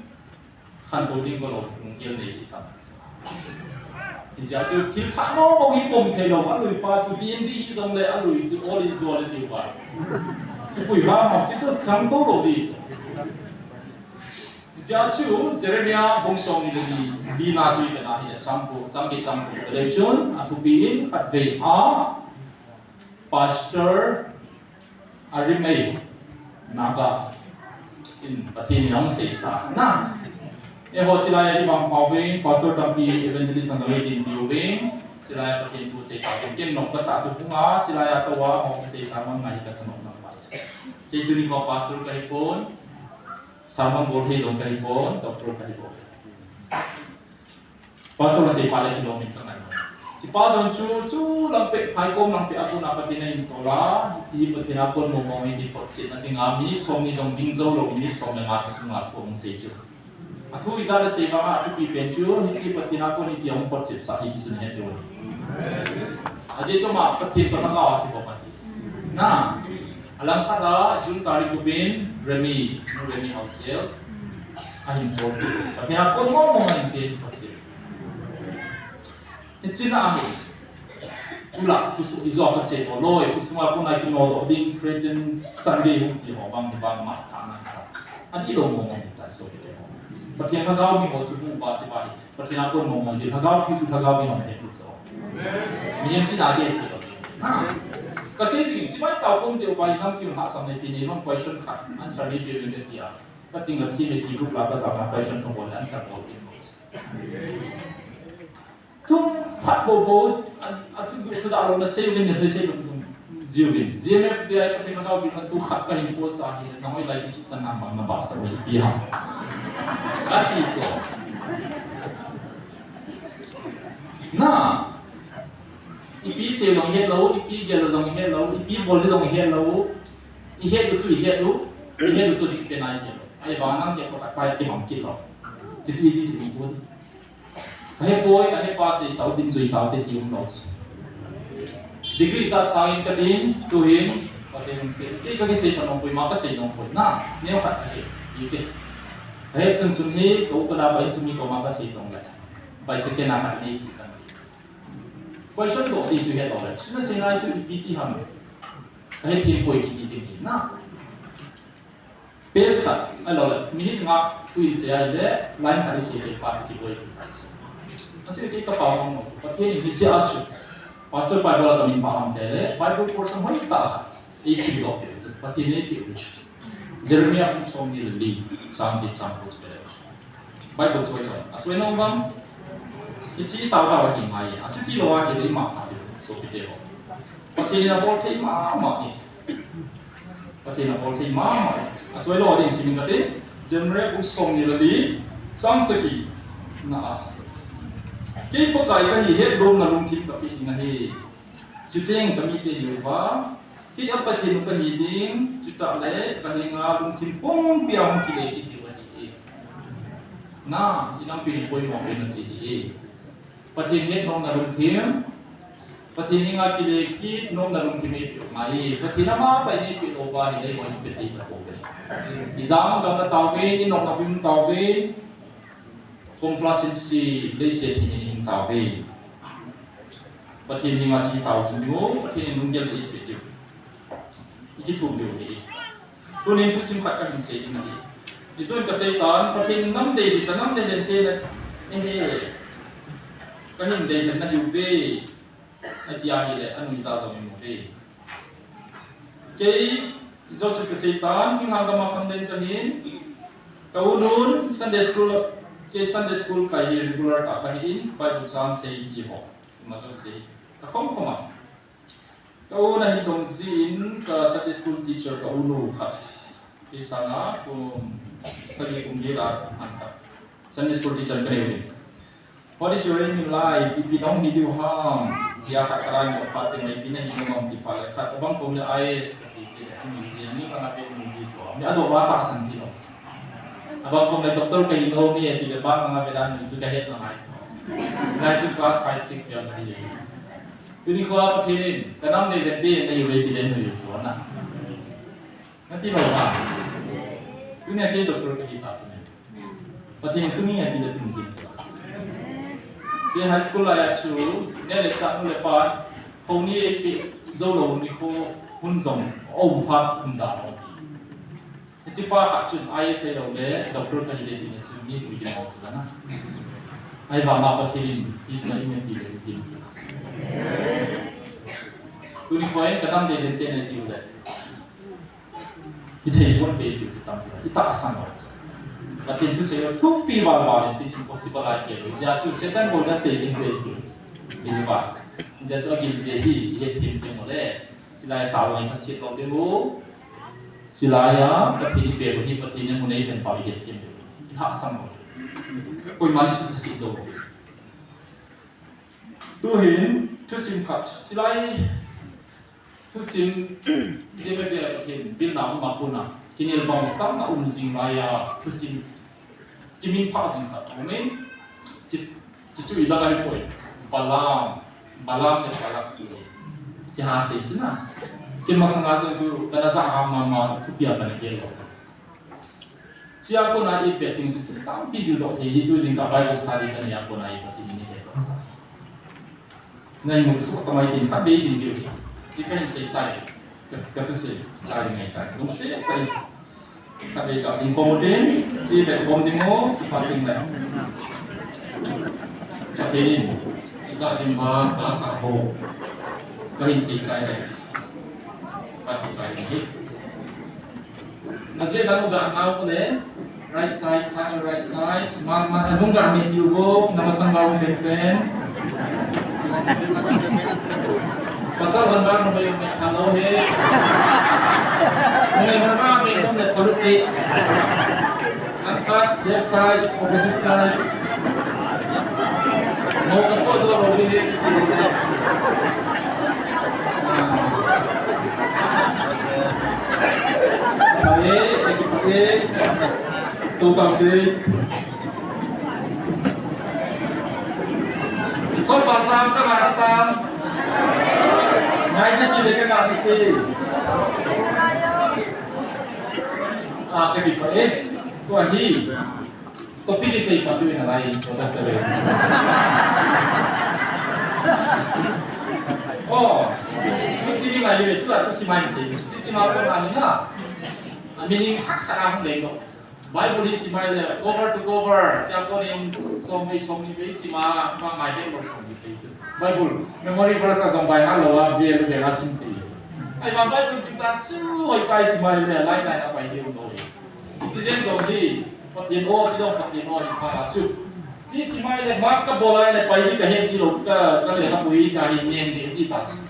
Khantou ding ko lo, lunggel nei i tam. Hijeh chun thil khat mong mong hi pom thei lou, alui pa chu D and D hi jong le alui chu all is well ti uva. Kipui ham ham, chu chu khantou lou di chu. Hijeh chun Jeremiah bung som ni le li, li na chu i vet a hile chang ko, chang get chang ko. Ve le chun, athupi in khatvei a, Pastor Arimei Naga in Pathen in ahung seisa na. Eiho chilai a i vangpha uvin, Pastor tampi, Evangelist Naga in tin tiu vin, chilai a Pathen thu seisa uvin, ken nop kasa chu hung a, chilai a tou a, ahung seisa man ngai ka thanop na pa. Kei tuni ko Pastor kahi pon, sermon bol thei jong kahi pon, doctor kahi pon. Pastor na sei phat le kilom in ka ngai. Chi pa jong chu, chu lang peh, phai kom lang peh a kon a Pathen a insol a, hiche hi Pathen a kon mong mong hi ti photchetna dinga, minute som ni jong ding jou lou, minute som le nga sunga thu ahung sei chu. Athu ijat a sei vang a, athupi pen chu, hiche Pathen a kon hi ti ahung photchet sah hi ti chu nahet diu ahi. Ajeh chu ama Pathen toh lhagao a kibol ahi. Na, alang khat a, June tarik gup in, Remi, nu Remi Haojel. Ahin sol tu. Pathen a kon mong mong ahin pen Pathen. Hiche na hi. Ula thusoh ijou a kasei bol loi. Khosung a kon a kinodoh ding Christian Sunday hung ti ho bang bang ma tha na ta. Adih lou mong mong ta so kite ho. Pathen lhagao mi ho chu hung ba chi ba hi. Pathen a kon mong mong ti lhagao thu chu lhagao mi ho na he tu so. Mihem chi na ke ti lou. Kasei jing chi mai tao kong jeh uva hi nampi hahsam nei pi nei vang question khat answer nei pi vin ka ti a. Ka ching a thi me ti group la ka jao na question thum bol answer bol kin. Thum phat bou bou, a, a thu, thu da lo na sei uvin, na sei uvin, thum jiu vin. G M F T I Pathen lhagao vin, a thu khat ka hin post a hi, na hoi lai kisih tan na bang na ba sa uvin pi ha. Ka ti chu. Na, ipi sei jong het lou, ipi gel jong het lou, ipi bol jong het lou, i het u chu i het u, i het u chu dik pen a i het lou. Ahivang nang het toh khat pa i kibang kit lou. Chi si di ti tu. Ka he poi, ka he pa sei sao tin jui tao te ti um lou. Degree jat sangin ka tin, tu hin, Pathen hung sei. Kei ka kisei pa nom poi, ma ka sei nom poi. Na, neo khat ka he, i te. Ka he sun sun hi, ka u ka da pa in sun hi, ka ma ka sei tong le. Bai se ke na ka nei si ka. Question doh ti chu he lou le. Sun na sei nai chu ipi ti ham. Ka he thim poi kiti ti ni na. Page khat, ahilou le, minute nga thu i sei ahile, line khat i sei thei pa chu kiboi chu ta chu. Achu kei ka pao hong mo, Pathen in hiche a chu. Pastor Bible a ka min pao hong te le, Bible portion hoi tah khat. Ei sim doh peh chu, Pathen in ei peh u chu. Jeremiah bung som ni le li, chang get chang ko chu le. Bible choi lou. A choi lou bang. Hiche tao tao ahi ngai. Achuti lou ahi le ima pha le. Sopite ho. Pathen in abol thei mama e. Pathen in abol thei mama e. A choi lou ding simin kate. Jeremiah bung som ni le li. Chang sagi. Na a. Kei Pakai kahi hetdomna lungthim kapeh ding ahi. Chuteng kamite hiuva. Kei a Pathen u kahi ding, chutah le, ka henga lungthim pumpi a hung kile kit diu ahi. Na, i nampi in poimo pen na sei hi. Pathen hetnomna lungthim, Pathen henga kile kit nomna lungthim eipeh u ngai. Pathen ama pai neipeh lou va hile, hoi pe thei tapouve. I jam gam na tauvin, i nopna pum tauvin. Complacency leiset hi nei hing tauve. Pathen henga che tau chu, Pathen in lunggel eipeh diu, ikithum diu ahi. Tunin thusim khat kahin sei ding ahi. Hichun kasei tan, Pathen in nam dei ding, ka nam dei lente na, ehe, kahin dei lhen nahiuve, ati ahile, anuija jong imu uve. Kei, Joseph kasei tan, thinglhang gam a khanglen kahin, ka unun Sunday school, kei Sunday school kai hi regular tah kahin, Bible chang sei ti ho, ima jong sei, kakhom khom a. Ka u nahin dong jin, ka Sunday school teacher ka unu khat, kei sanga kum sagi kum get a hung khat, Sunday school teacher kanei uvin. What is your aim in life? Ipi nahung hi diu ham? Tia khat kalai mo phat teng le ipi nahi nom ham ti phat le khat, abang kom le I A S kati jin, ami jin, mi kanga pe mi jin so. Mi adoh uva tahsan jilou. Abang kom le doctor kahi nom e, ti le bang kanga pe dan mi jin kahet na ngai so. Ngai jin class five, six vel nahi. Tuni khoa Pathen in, ka nam dei lente nahiuve ti le nahi so na. Nati lou ham? Tunia kei doctor kahi ta chu ne. Pathen in tuni a ti le tuni jin chu. Kei high school lai a chu, neh le chah nu le pa, hou ni eipeh jou lou nikho, hun jong aum phat, hun dan aum. Hiche pa khat chun I A S lou le, doctor kahi le ti na chu, mi ui ding ahi chu na. Ahivang a Pathen in, hi sa in ti le, hi jin sa. Tuni khoa in ka nam dei lente nahiuve. Hithei pon kei ti chu tam ti. Itahsan lou chu. Pathen thusei lou thupi val val in tin impossible a kei lou. Hijeh chun Satan boina sei ding kei ti chu. Ti val. Hijeh chun agil jeh hi, ihet them them u le. Chulai tao lai kasit lou ding u. Chulai a, Pathen in eipeh u hi, Pathen in mun eipeh pa ihet them ding u. Itahsan lou. Koiman sutha sit jou. Tuhin, thusim khat. Chulai, thusim, jeh bep bep hin, bilna um a kona, kinel bang tamna um jing lai a, thusim, kiminphah jing khat um in, chi, chi chu ilah ahipoi, Balaam, Balaam le Balak ti, kiha sei sina. Ken masanga jong chu, kana ja ham mama, thupi a kana gel lou. Chea kona ivet ding chu thil tampi jildoh thei hi, tu jingkah Bible study kanei a kona ivet ding hi, ivet doh sa. Ngai mu su tamai tin khat bei ding diu hi. Chi kahin sei tai. Ka, kathusei chai ngai tai. Lungset tai. Khat bei ka ding khom u tin, chi vet khom ding u, chi phat ding le. Pathen in, ja ding ba, ka sa ho. Kahin sei chai le. Kahin sei chai le. Najia dang u ga nau ko le, right side, tha right side, ma, ma, anung ga me tiu bo, na masang ba u pen pen. Pasal han ba no ba yung me hello he. Ngai han ba me no me paluti. Angkat, left side, opposite side. Mo ka po do lo bi he. Pare, lagi pare. Total ke. So, patang ka na tam. Ngai na ti le ka na ti. Ah, lagi pare. Ko ahi. Topic isei patu na lai, ko ta tele. Oh, tu simi mai le, tu atu simai sei. Tu sima ko na na. A meaning hak kara hung dei no. Bible hi simai le, cover to cover, cha ko nin som ni som ni bei sima, ma mai dei lo som ni bei chu. Bible, memory verse ka jong bai ha lo a, je le be la sim te. Ai ma Bible tin ta chu, hoi pai simai le, lai lai na pai dei lo. Chi jen jong hi, Pathen o, chi jong Pathen o, hi pha la chu. Chi simai le, ma ka bol ai le, pai di ka he chi lo, ka, ka le ka pui ka hi nen de chi ta chu.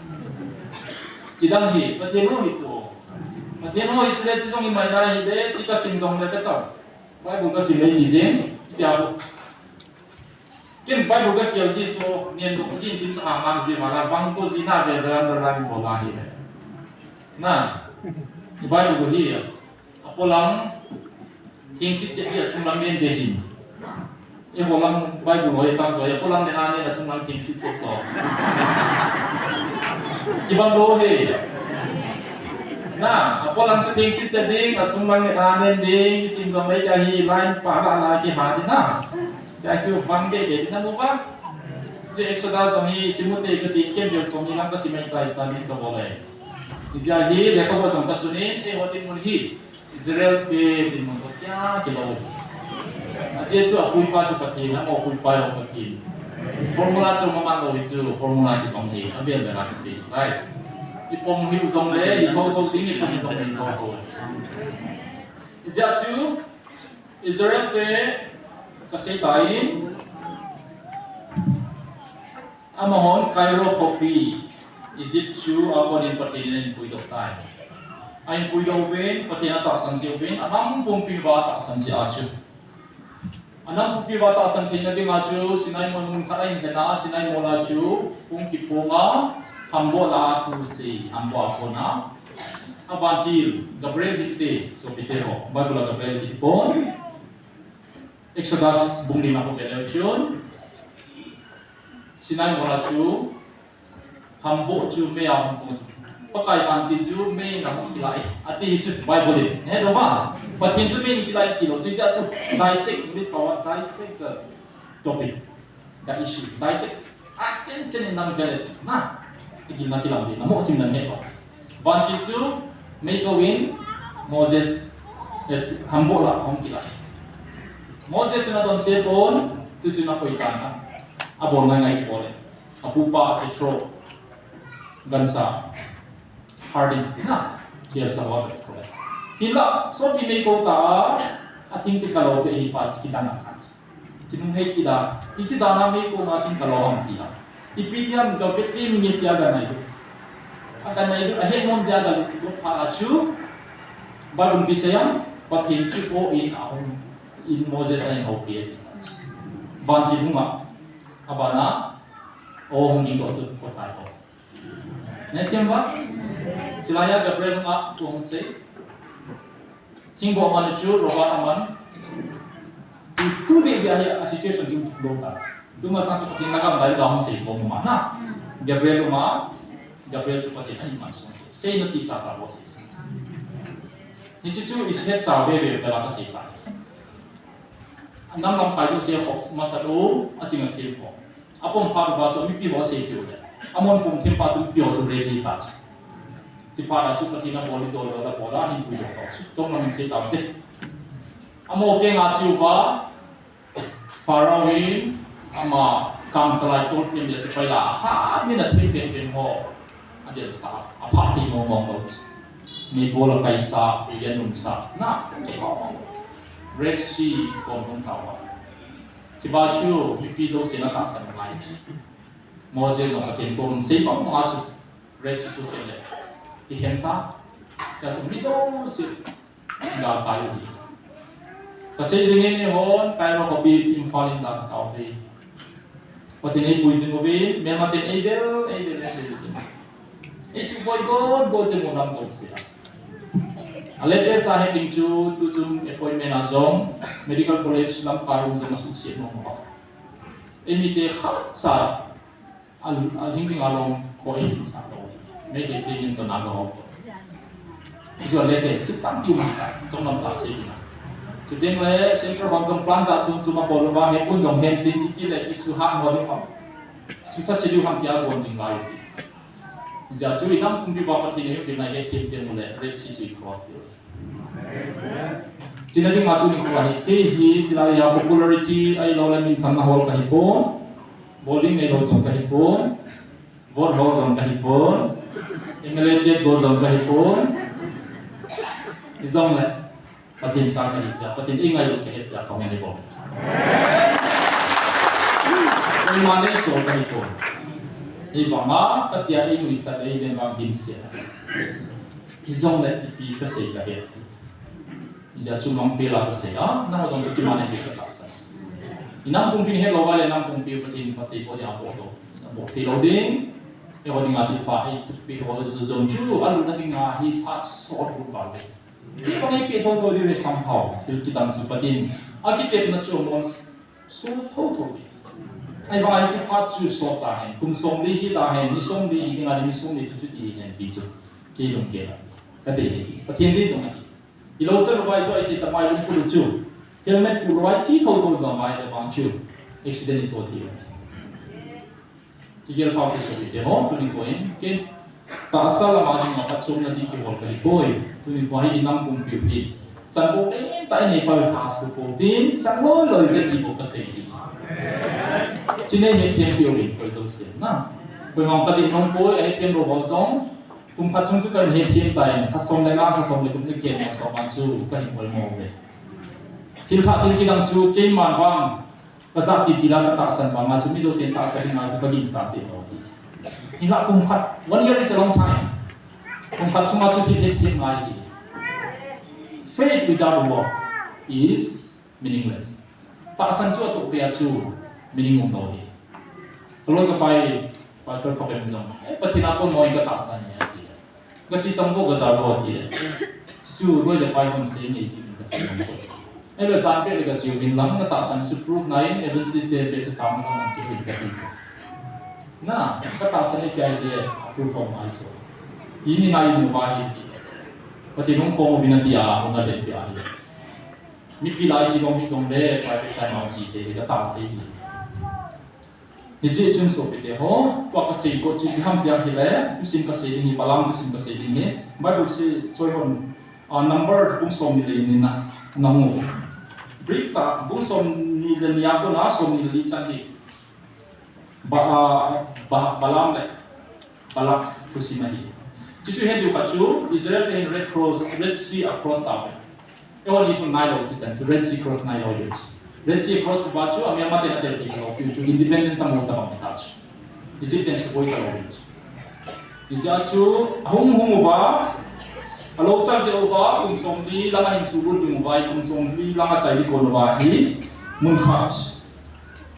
Kidang hi, Pathen o hi chu. Pathen o hi chu le, chi jong hi mai na hi le, chi ka sim jong le ka ta. Bible ka sim le ni jen, ti a bo. Ken Bible ka kial ji chu, nen lo ka jin tin ta ha man ji ma la, bang ko ji na ve ve la la bol la hi le. Na, Bible ko hi, a polang, thengsit chet hi a sung lam nen ve hin. E polang Bible hoi ta so, a polang nen a nen a sung lam thengsit chet so. Kibang lo he. Na, apolang chu thengse se ding, asung lang ni anen ding, isim jong lei kahi line pa la la kiha ding na. Kahi vang de de na mu ba. Chu Exodus jong hi simut te kati ken jong som ni lang kasim ahitai studies kabol e. Ijeh a hi lekhabu jong kasunin, eiho dinmun hi Israel te dinmun toh kya kilou. Ajeh chu apuipa chu Pathen, amaho puipa jong Pathen. Formula chu maman lou hi chu formula kibang hi, avel vel a kasei. Right. Ipom hi u jongle, ithou thou ding, ipom hi jongle, ithou thou. Ijeh chu Israel te kasei tai. Amahon Cairo khopi Egypt chu akonin Pathen in ahin puidoh tai. Ahin puidoh uvin, Pathen atahsan jeh uvin, anam pumpi uva atahsan jeh a chu. Anam pumpi uva atahsan theina dinga chu, Sinai mol mun khat ahin lhena, Sinai mol a chu, hung kiphong a, hamboh la a thu sei, hamboh a kona. Avantil, Gabriel hinte, sopite ho, Bible a Gabriel kiti pon. Exodus bung li na hung ve leu chun. Sinai mol a chu, hamboh chu mei a hung pung chu. Pakai vantil chu mei in ahung kilai. Ati hi chu Bible in. He doma. Pathen chu mei in kilai tilou. Chu chu dissect. English power dissect the topic. The issue. Dissect. A chen chen in nang ve le chu. Na. Igil na kilam di. Na mo sim na he ba. Vantil chu mei kou in Moses, eh, hamboh la hung kilai. Moses chu na don se pon, tu chu na koi tan na. Abon ngai ngai kibol e. Apupa a chu throw. Gancha. Harding. Na. Kiel sa wa ko le. Hinla, sopi mei kou ta a, athing chu kalou pe hi pa chu kidang a sat. Kinung hei kila, iti dana mei kou ma tin kalou ham kila. Ipi ti ham ka pe ti mi tia ga nai. Aga nai, ahet nom jeh a ga lut lut phat a chu. Bible pi sei am, Pathen chu o in a hung, in Moses a in ho pe ti. Vantil hung a, abana, o hung ging to chu ko tai ho. Ne tiam ba? Chilai a Gabriel hung a, tu hung sei. Thingboh man chu, robot aman. Tu, tu ding dia hi a situation chu lo ta. Tu ma sang chu Pathen na gam dai ga hung sei ko ma na. Gabriel ma, Gabriel chu Pathen ahi man sung. Sei na ti sa sa lo sei sa. Ni chu chu is het sa ve ve da la ka sei ta. Nam lam kai chu sei hop ma sa lo, a ching a thil ko. Apom phat uva chu mipi ho seipeh u le. Amahon pum them phat chu mipi ho chu ready ta chu. Chuphat a chu Pathen in abol dol dol abol a hin puidoh tau chu. Chomlam in sei tau te. Amaho keng a che uva Pharaoh in ama kam kalai tol them le sepai la ha min a them pen pen ho. Adel sa, apha thei mong mong lo chu. Meibol a kaisa, uiya nunsa, na, thei mong mong. Red Sea kom hung tau a. Chuva chu, mipi jouse na tahsan ngai chu. Moses jong Pathen kom sei mong mong a chu. Red Sea chu chen le. Kikhen ta. Chua chu mi jouse. Galkai u hi. Kasei jing in eihon, Cairo khopi Imphal in dan tau hi. Pathen eipui jing uve, melmaten eidel, eidel, eidel jing. Eisuboi got, got jing u nam jouse a. A latest a het ding chu, tuchung appointment a jong, Medical College Lamka room jong asuhset nom uva. Eimite khat sa, Al, al hing ding alom ko ei sa lo. Meitei te hin to na lo. Chu latest chu tang tiu ma ta, chomlam ta sei ding a. Chuteng le Central Bank jong plan ja chung chung abol uva, he kun jong hen tin iti le issue ha mo ding a. Sutha sei diu ham tia gon jing lai. Hijeh chun idam pumpi uva Pathen in eipina hethem them u le Red Sea chu i cross diu. China ding a tuni kho ahi, kei hi chilai a popularity ahilouleh minthang na hol kahi pon, bol ding neilou jong kahi pon, vote hol jong kahi pon, M L A ticket bol jong kahi pon, hijongle, Pathen cha kahi jeh a, Pathen eingailut kahi jeh a kahung nei bol. Koima neisol kahi pon. Hibanga, kachea einuisat le eiden vang dimset. Hijongle ipi kasei kahet. Hijeh chun mangpel a kasei a, nangho jong chu kiman in katahsan. Inam pumpi helou va le, nam pumpi Pathen in phatthei boh dia boh lou. Boh thei lou ding. Eiho dinga thilpha eitup peh ho jong chu, alutna dinga hi phat sot lut val le. Hibang eipeh thotho diu hi somehow, thil kidang chu Pathen in akitepna chu amon Sot thotho ti. Ahivang hiche phat chu sot tahen, kum somli hitahen, ni somli hi dinga, ni somli chu chuti hen ti chu. Kei lung kei la. Kati hi, Pathen dei jong ahi. Ilou chan uva ijo ise tamai lungput u chu. Helmet khu lou a iche thotho uva mai le vang chu. Accident ito thei. Kigel pau kisei te ho, tuni koin. Ken tahsa lama dinga phatchomna ding kihol kahi poi. Tuni koi hi inam pumpi u hi. Chan bou le in ta inei pau tha su pou tin, chan loi loi te ti bou kasei hi. Chine hi hethem peh uvin koi jouse na. Koima ka ding nom poi, ahethem lou ho jong. Kum khat chung chu kahin hethem tan, lha som le nga, lha som le gup ni khen mo som man chu kahin ol mo ve. Thil thah thil kidang chu keiman vang, kajah pi pi la katahsan vang a chu mi jousen tahsan ding a chu kaginchat tei lou hi. Hinla kum khat, one year is a long time. Kum khat sunga chu thil hethem ngai hi. Faith without work is meaningless. Tahsan chu atoh peh a chu meaning um lou hi. Kaloi kapai, Pastor Phapen jong, eh, Pathen a kon noi katahsan e ati. Kache tam vo kaja vo ati. Chu loi le pai hon sei nei ji kache tam vo. Ahile jan peh le kache uvin lang, natahsan chu proof nai in, evangelist te peh chu tam lang kiti kati. Na, katahsan e kei le proof hon ngai chu. Ini ngai mu ba hi. Pathen hung khom uvin ati a, hung na le pi a hi. Mipi lai chi bang hi jong le, private time a chi te hi katah thei hi. Hijeh chun sopite ho, tua kasei got chu ipi ham tia hile, thusim kasei ding hi, Balaam thusim kasei ding hi, Bible se choi hon, ah, Number bung somni le ni na, na hung. Brief tah, bung somni le ni a kona somni le li chan hi. Ba, ah, ba, Balaam le Balak thusim ahi. Chuchu het diu khat chu, Israel te hin Red Cross, Red Sea a cross tauve. Eiho hi thu nailou chu chan chu Red Sea cross nailou hi chu. Red Sea cross ba chu, a Myanmar te na tel thei lou, chu, chu independence a mu tabang ta chu. Egypt ten supoi talou hi chu. Hijeh a chu, ahung hung uva, alou chang jeh uva, kum somli lang ahin sulut ding uva, kum somli lang achai ding kon uva hi, mun khat.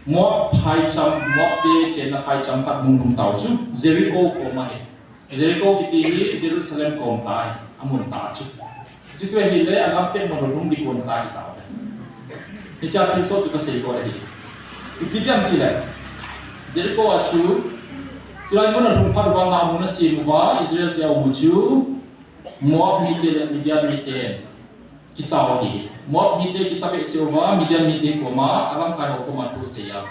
Moab phaicham, Moab te chenna phaicham khat mun lhung tau chu, Jericho kom ahi. Jericho kiti hi Jerusalem kom tah ahi, amun tah chu. Chuti ahile, agam pet mun lhung ding kon sa ahi tauve. Hichea thilsoh chu kasei got ahi. Ipi ti ham tile, Jericho a chu, chulai mun alhung phat uva, mun asem uva, Israel te aum u chu, Moab mite le Midian mite kicha u ahi. Moab mite kicha behseh uva, Midian mite koma, alamkai ho koma thu asei a.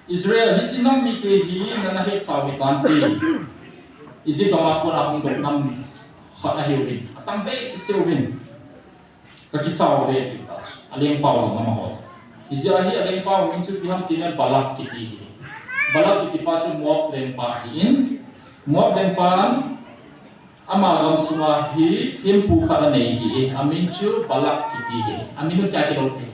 Israel, hiche nam mite hi nana hetsah u hitante. Egypt gam a kona hung doh nam khat ahiuvin, atang behseh uvin. Kakicha uve ati tah chu. Alengpa u jong amaho. Hijeh a hi alengpa u min chu ipi ham tile Balak kiti hi. Balak kiti pa chu Moab lengpa ahin. Moab lengpan ama gam sunga hi thempu khat anei hi. Amin chu Balak kiti hi. Amin u kya kilou thei.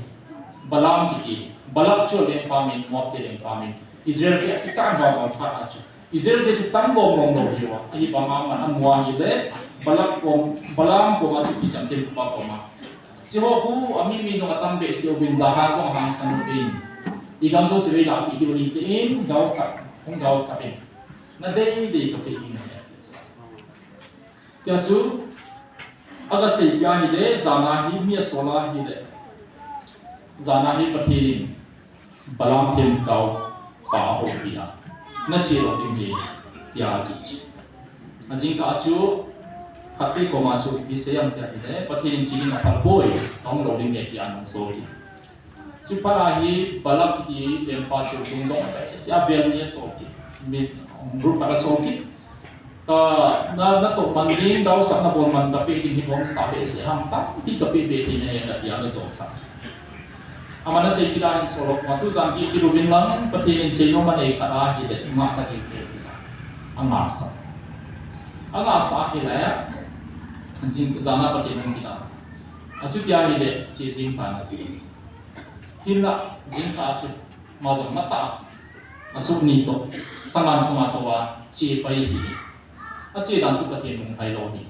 Balaam kiti. Balak chu alengpa min, Moab te lengpa min. Israel te akichan vang vang khat a chu. Israel te chu tam lom lom lou hiuva, ahivanga aman amu ahile, Balak kom, Balaam koma chu ipi asei em, thempupa koma. Hicheho khu, ami mi jong atam behseh uvin, jahaz jong ahangsan uvin. Igam jouse vei lahpeh diu ahi jeh in, gaosap, hung gaosap in. Nadei dei kapeh ding ahi ati chu. Tia chu, aga seipeh ahile, jana hi mi asol ahile. Jana hi Pathen in Balaam themgao pa ahoupi a, nache lou ding ahi, tia akiti. Ajingkah a chu, khatvei koma chu ipi asei em tia ahile, Pathen in che ding aphal poi, kahung lou ding ahi tia ana sol kit. Chuphat a hi Balak kiti lengpa chu lungdong behseh a avel ni asol kit. Mi, group khat asol kit. Ka, na, natoh man ding, gaosapna bol man kapeh ding hi bou nasah behseh ham, tampi kapeh be thei nahi katia ana josah. Aman asei kit a hin Solomon, tujan kikit uvin lang, Pathen in seinom anei khat ahile, ngah tading ahi tia. Angahsah. Angahsah ahile, jing, jana Pathen hung kit a. Achuti ahile, che jing tan ati. Hinla, jingkah a chu, ama jong matah a, asuk ni toh, sangan sunga toh a, che pai hi. Ache dan chu Pathen lunglhai lou hi.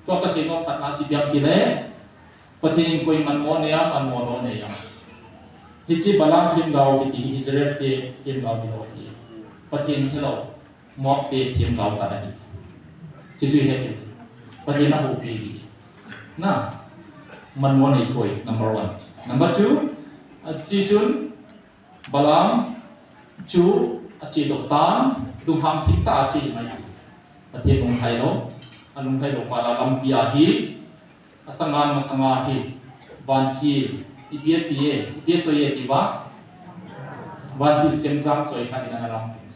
Tua kasei nom khatna chu ipi ham tile, Pathen in koi manmo anei am, manmo lou anei am. Hiche Balaam themgao kiti hi Israel te themgao hilou hi. Pathen helou. Moab te themgao khat ahi. Chuchu ihet diu. Pathen ahoupi hi. Na. Manmo anei poi, number one. Number two, ache chun Balaam chu ache doh tan, lunghang thip tah a ache mai. Pathen lunglhai lou. Alung thei lo pa la lampi a hi, asangan masanga hi, vantil, ipi ati e, ipi a choi e ti ba? Vantil chemjam choi khat in ana lam tin.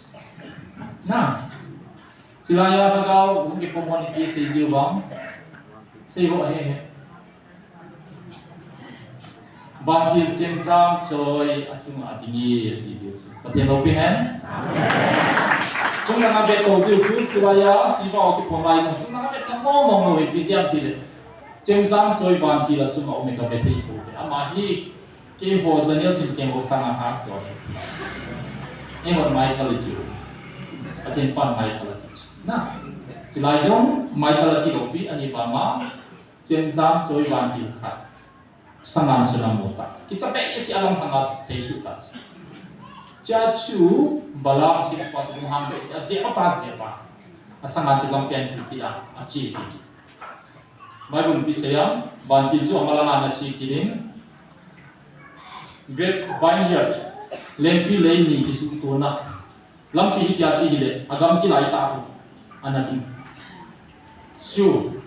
Na, chilai a lhagao, hung kipom hon ipi sei diu vang? Sei ho he he. Vantil chemjam choi achunga ding e, ati Jesu. Pathen lopi hen. Chunglanga vet tou diu chu, chilai a, sipa ho kipom lai jong. Chunglanga vet na mong mong lo he, ipi jeh ham tile. Chemjam choi vantil achunga um e ka vet thei pou ve. Ama hi, keiho Daniel Simsen ho sanga ha choi. Eiho Michael iti u. Pathen pan Michael ati chu. Na, chilai jong Michael ati lopi ahi vanga. Chemjam choi vantil khat. Sangan chu ana mu ta. Kicha behseh a lamlhang a thei suh ta. Chea chu Balaam thempupa chu lunghang behseh a, ajep a ta jep a. Asangan chu lampi a ahin pui kit a, ache kit. Bible in ipi sei ham, vantil chu amalanga ana che kit in, grape vineyard, lengpi lei ni kisuhtona. Lampi hitia che hile, agam kilai tah u, ana ding. Chu,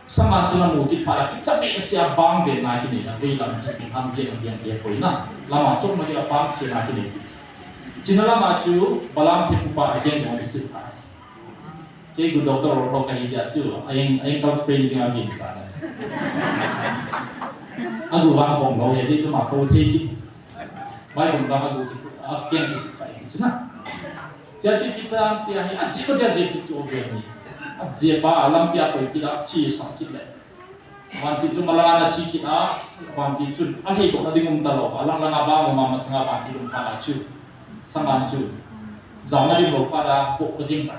sangan chu ana mu kit phat a, kicha behseh a bang ven na kinei a, veilam hi ding ham jeh a ding kei poi na. Lama chom na kila bang se na kinei ti. China lama chu, Balaam thempupa a keng jong kisil phat. Kei gu doctor ho kahi jeh chu, a ankle sprain ding a kin sa na. Agu vang bong lo he jeh chu ma to thei kit. Bible vang agu kit, akeng kisukha kit chu na. Chea chu ipi ham tia hi, ajep a dia jep kit chu o ve ni. Ajep a, lampi a koi kit a, che sa kit le. Vantil chu malanga ana che kit a, vantil chun alhei toh na ding um ta lou. Alang langa bang um a, masanga vantil um phat a chu, sangan chu jaona ding lou phat a, boh jing ta.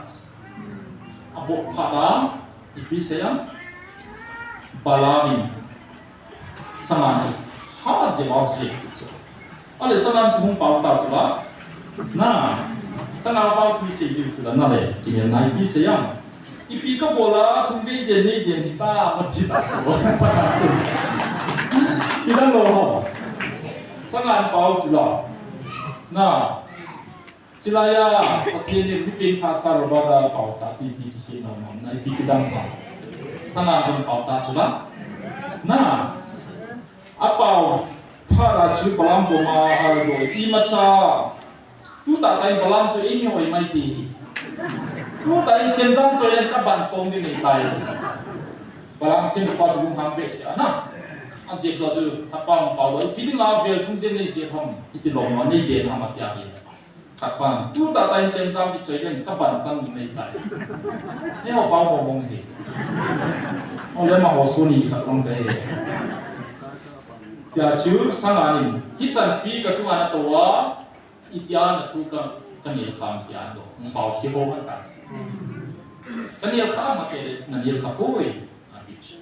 Aboh phat a, ipi sei ham, Balaam in sangan chu ha jep a jep kit chu. Ale sangan chu hung pao ta chu la. Na, sangan pao thu sei jiu chu la na le, kihil na ipi sei ham. Ipi kabol a, thum vei jen nei den hita, ati ta chu, sangan chu. Kidang lou ho. Sangan pao chu la. Na, chilai a, Pathen in mi pen khat sa Robert a pao sa chu ipi kikhel nom ham, na ipi kidang ham. Sangan chu pao ta chu la. Na, apao phat a chu Balaam koma ahal doh, imacha. Tutah tah in Balaam chu eimi hoi mai ti hi. Tutah in chemjam choi in kaban tong ding nei tai. Balaam thempupa chu lunghang behseh a na. Ajep jo chu khatpa hung pao lou, ipi dinga vel thum jen nei jep ham, iti lou mo nei den ham atia hi. Khatpa, tutah tah in chemjam kichoi in kaban tan ding nei tai. Eiho pao mo mong hi. O le ma ho suni khat long ve. Chea chu sangan in, hichan pi kachunga nato a, itia nathu ka, kanel kham tia do. Pao kiho man ta. Kanel kha ma te le, nanel kha poi, ati chu.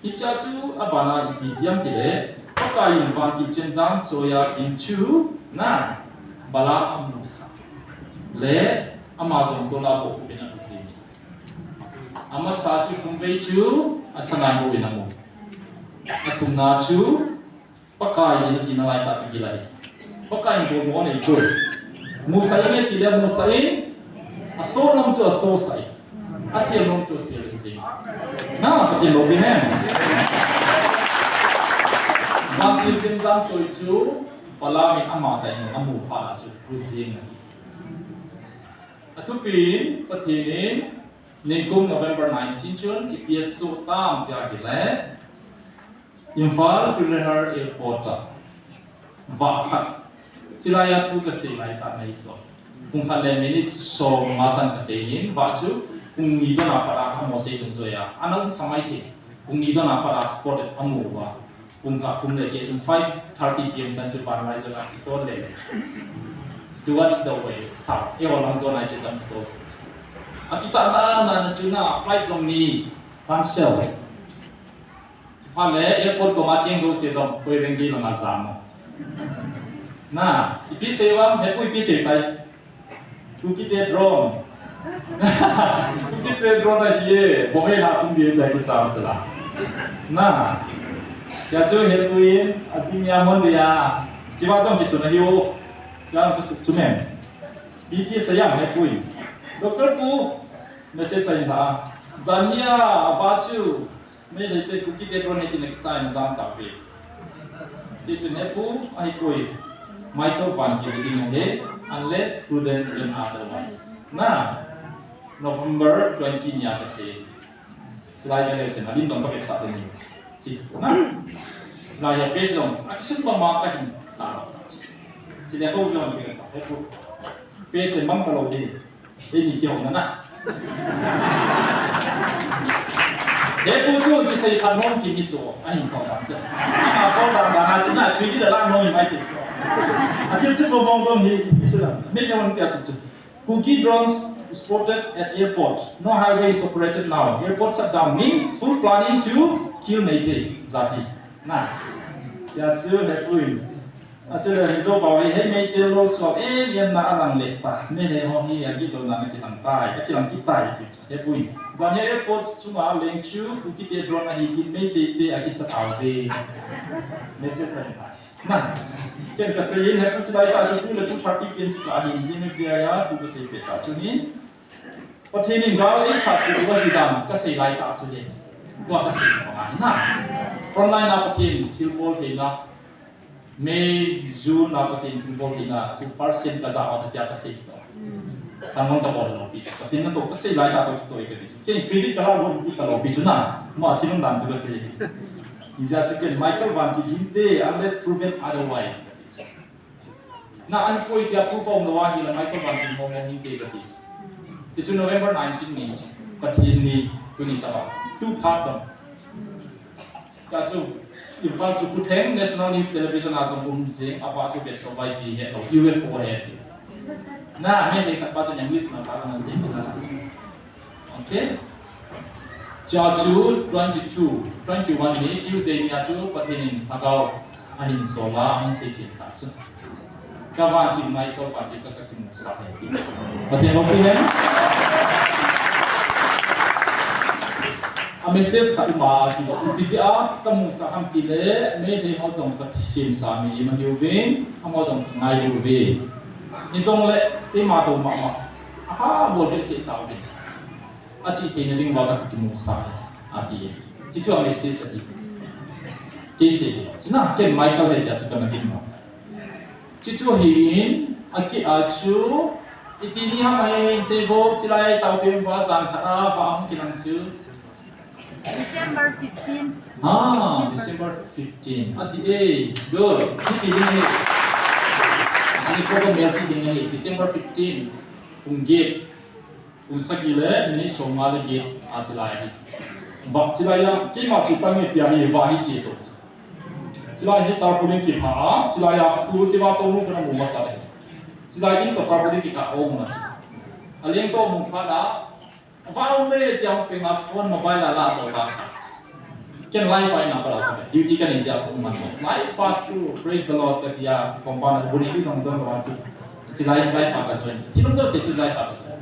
Hichea chu abana ipi jeh ham tile, Pakai in vantil chemjam choi a ding chu, na, Balaam amusah. Le, ama jong tol a boh khupin alhu jing e. Amasa chu thum vei chu, asangan boh in amu. Athumna chu, Pakai in ati nalai tah chu gilai. Pakai in bol mo nei chu. Musah in ati le musah in. Aso nom chu aso sah in. Asel nom chu asel in jing. Na, Pathen lopi hen. Vantil chemjam choi chu Balaam in ama tah in amu phat a chu hu jing ahi. Athupi in Pathen in nikum November nineteen chun ipi asoh tam tia hile. Imphal to Lehar Airport a vah khat. Chilai a thu kasei lai tah nei chu. Pung khat le minute som nga chan kasei in, vah chu pung ni dona pat a amo sei dungjuia. Ana um sa mai thei. Pung ni dona pat a spot amu uva. Pung khat thum le keh chun five thirty P M chan chu van lai jona kiton le le. Towards the way, south. Eiho lang jona kichan kiton. Akichat na na chu na flight jong ni cancel. Phat le, airport koma cheng jouse jong, koi rengki langa jam o. Na, ipi sei uvam, hepu ipi sei tai. Kukite drone. Kukite drone ahi e, bomb ei la kum di le kicham sela. Na, ya chu hepu in, ati nia mon dia. Chiva jong kisun ahi o. Chiva kisun chu men. Ipi sei uvam hepu in. Doctor pu, message sai la. Zania, ava chu. Meitei te Kuki te drone nei tina kichai na jam ta ve. Ti chu ne pu, ahi koi. Michael Van Ki ding he, unless prudent than otherwise. Na, November twenty nia ka sei. Silai ka le chen, abin tong ka ke sa ni. Chi, na. Silai ya pe long, a sun ba ma ka hin. Ta. Chi le ho long ke ta, he pu. Pe chen bang ka lo di. Eini kihou na na. He pu chu kisei phat nom ti mi chu. Ahin so dang chu. Ama so dang dang a chu na, pi ki da la nom mai ti. A ki chu ko mong zom hi, ki su la. Me ke wan ti a su chu. Kuki drones spotted at airport. No highway is operated now. Airport shutdown means full planning to kill Meitei jati. Na. Sia chu he pu in. Achule Mizo pau hi, hei Meitei lo suak em em na alang le ta. Meitei ho hi akilou na na kilang tai, akilang kit tai ti chu. He pu in. Zania airport chunga leng chu, Kuki te drone ahi tin Meitei te akicha tau ve. Message a tai. Na. Ken ka sei in he pu chu lai ta chu two le two thirty ken chu ka ahi jing e pia ya, thu ka sei pe ta chu ni. Pathen in gal eisat pi uva hi dan ka sei lai ta chu le. Tua ka sei pa ngai na. Frontline a Pathen thilbol theina. May, June a Pathen thilbol theina. Thu first sem ka ja uva chu sia ka sei so. Sermon ka bol lou pi. Pathen natoh ka sei lai ta toh kitoi ka ti. Ken credit ka la lou pi ka lou pi chu na. Ma thil um dan chu ka sei. Ijeh chu ken Michael Van Ki hinte unless proven otherwise. Na an koi tia proof a um lou ahi la Michael Van Ki mo mo hinte ka ti. Ti chu November nineteen ni, Pathen ni, tuni tah a. Tu phat dong. Ka chu, Imphal chu Kutheng National News Television a jong um jing, apa chu Betso Vaipi he lo, U F O he ti. Na, me he khat pa chu English na pa chu na sei chu na. Okay. Cha chu twenty-two, twenty-one ni Tuesday ni a chu Pathen in lhagao ahin sol a, ahung sei sei ta chu. Ka van ti ngai ko pa ti ka ka kimu sa he ti. Pathen lo pi hen. A message khat ma ti lo. Pi si a ka mu sa ham ti le, Meitei ho jong ka sem sa mi ma hiu ve, amo jong ka ngai hiu ve. Ni jong le, keima to ma ma. Aha, bol ke se ta ve. A chi theina ding uva ka kimu sa, ati. Chi chu a message ati. Kei sei lo. Chu na, ken Michael hei tia chu ka na ding lo. Chi chu hi in, a ki a chu, iti ni ham a hei sei bo, chi lai tau pe va jan khat a, va hung kilang chu. December fifteen. Ah, December fifteen. Ati e, good. Iti ni. Ani ko ko mel chi ding ni, December fifteen. Pung get. Pung sagi le minute som nga le get a chi lai ahi. Vah chi lai a, keima chu ka nge pia hi, vah hi chi to. Chi lai hi tarpaulin kipha a, chi lai a khu chi va to nu kana mu masa le. Chi lai in to tarpaulin kikha o mu na chi. A leng to mu phat a, vah um le tia hung peng a phone mobile a la to va. Ken lai pai na pala ka duty ka nei jia ko man. Lai pa chu, praise the Lord, ka tia compound a bu nei dong dong wa chu. Chi lai, lai pa ka join. Thi dong jo se chi lai pa ka join.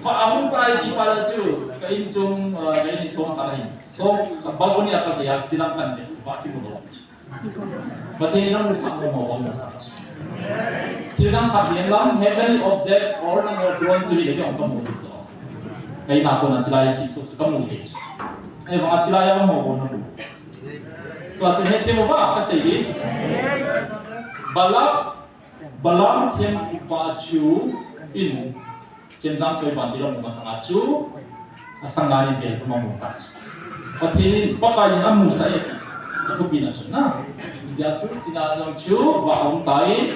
Fa a hung kai ti pa la chu, ka in chung, uh, ka in som ta hin. So, balcony a ka tia, chi lam kan de, ba ki mu lo. Pathen in a mu sa mo mo mo sa. Thil dang khat lem lam, heavenly objects or nang or drone chu hi le jong ka mu chu. Ka in a kona chi lai ki so ka mu he chu. Ahivang a chi lai a mo mo na mu. Tua chu hethem uva ka sei di. Balak, Balaam thempupa chu in chemjam choi ban ti lo mu masanga chu, a sanga in bel thum a mu ta chu. Pathen in Pakai in a mu sa e ti chu. A thupi na chu na. Hijeh chu, china jong chu, va um ta in,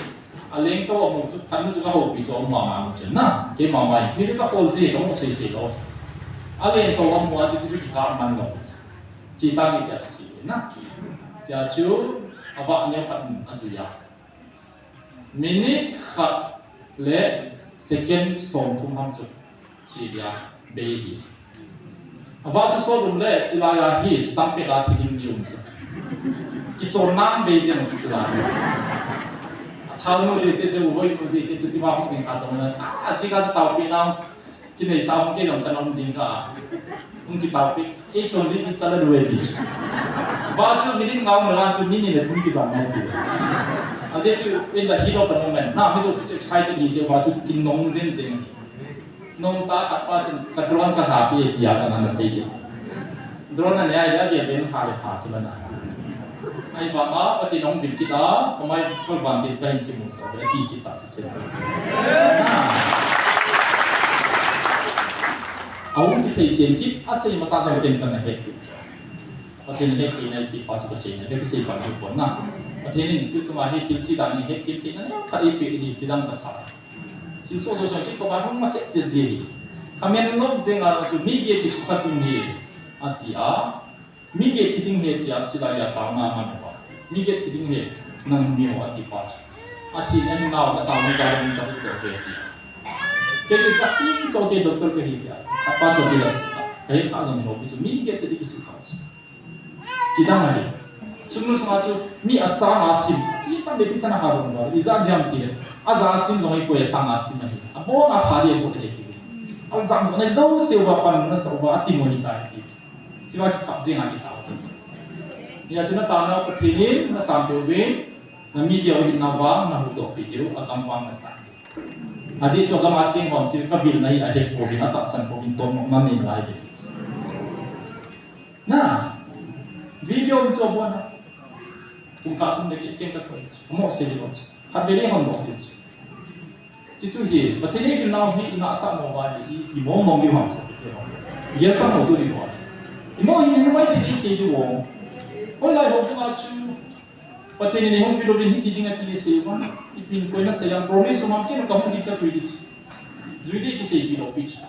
a leng to a mu chu, khat nu chu ka houpi chu, a um mama mu chu na. Keima ma in, thil ka hol ji, ka mu sei sei lo. A leng to a mu a chu, chu, chu kikah man lo. Chi ta ni tia chu chi na. Hijeh chu, a va neo khat a jui a. Minute khat le second som thum ham chu chi dia bei hi. A va chu sot um le chi lai a hi stamp pet a thi ding ni um chu. Kichon nang bei jeng chu chi lai. A thal nu le che che u hoi nu le che che chi va hung jing kha chong na. Ka a chi ka chu tau pe nang. Kinei sa hung kei jong ka nom jing kha. Hung kitao pi. Ei chon di ki chala du e ti. Va chu minute nga um le van chu minute le thum kijam mai ti. Ajeh chu in the heat of the moment. Na, mi jouse chu excited hi jeh uva chu kinong den jeng. Nung ta khat pa chun ka drone ka hla pi tia chun ana sei kit. Drone a ne ai dia bia ben kha le pha chu la na. Ahivanga Pathen hung bil kit a, ka Michael Van Til ka hin kimu so le ti kit ta chu sei. Ahung kisei chen kit, a sei masa jong ken kana het kit. Pathen het kit na ti pa chu ka sei na, ka sei pa chu pon na. Pathen in tu chunga hi thil chi dan ni het kit kit na, ka ipi hi kidang ka sa. Thil soh soh chun kei kopa hung masat chet ji hi. Ka men lom jeng a chu mi get kisukha ding hi, ati a. Mi get thi ding hi tia chilai a taona aman uva. Mi get thi ding hi, nang mi ho ati pa chu. Athi na hin nau na taona ja ding ka hu to hi ati. Kei chu ka sim so kei doctor ka hi tia. Ka pa chu ti la sukha. Ka hi kha jong hi lo pi chu mi get thi ding kisukha chu. Kidang ahi. Sumnu sunga chu mi asanga sim. Ti tam de ti sana ha dong ba. Ija diam ti le. Aja sim jong i koi asanga sim ahi. Abon a tha de bo de ti. Al jang jong na jo se ba pan na sa ba ati mo hi ta ti. Siwa ki kap jing a ki ta. Ya chu na ta na Pathen in na sam pe uvin. Na media u hin na vang na hu doh pi diu a kam vang na cha. Ajeh chu a gam a cheng hon chu ka bil na hi a het pouvin a tahsan pouvin tom na nei lai ve. Na video chu a bon na. Kum khat thum le kei ken ka koi. Amo sei lo chu. Khat ve le hon doh pi chu. Chu chu hi, Pathen in bil nau hi i nasa mo ba hi, i mo mo mi hon sa ke ho. Gel ta mo tu ni ho. I mo hi ni mai ti sei diu o. Hoilai ho ka chu. Pathen in hung bil uvin hiti ding ati sei uva. Ipi koina sei a promise sum am ken ka hung ding ka jui ding. Jui ding kisei pi lou pi chu.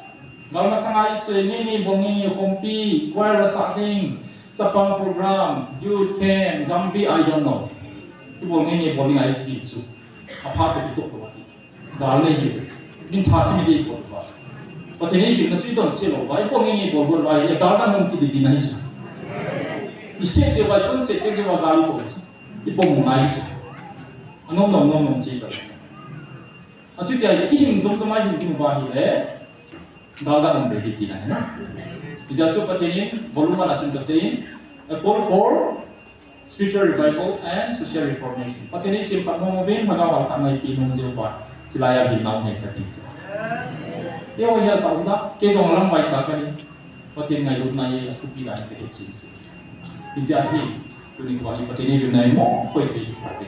Gal masanga i sei ngei ngei bol ngei ngei khompi, choir la sa ding, chapang program, youth camp, gampi, I don't know. I bol ngei ngei bol ding a i ki chu. Apha to ki to lo ati. Gal nei hi. Min tha chi mi dei ko va. Pathen in bil na chu i don se lo va. I bol ngei ngei bol bol va. I gal da nom ki di di na hi chu. I se che va, chun se che va gal i bol chu. I pom ngai chu. Anom nom nom nom sei ta. Achuti a i hing jom jom a i hing ding uva ahile, gal gal um be hi tina ahi na. Hijeh chun Pathen in volume one a chun ka sei in, a call for spiritual revival and social reformation. Pathen in sim pat nom uvin, lhagao hal khat ngai pi nom jeh uva, chilai a bil nau ngai ka ti chu. Eiho hi a tau hi na, kei jong lang vai sa ka hi. Pathen ngailutna hi a thupi dan ka he chin chu. Hijeh a hi, tuni kho hi Pathen in bil nai mo, koi thei hi pa te.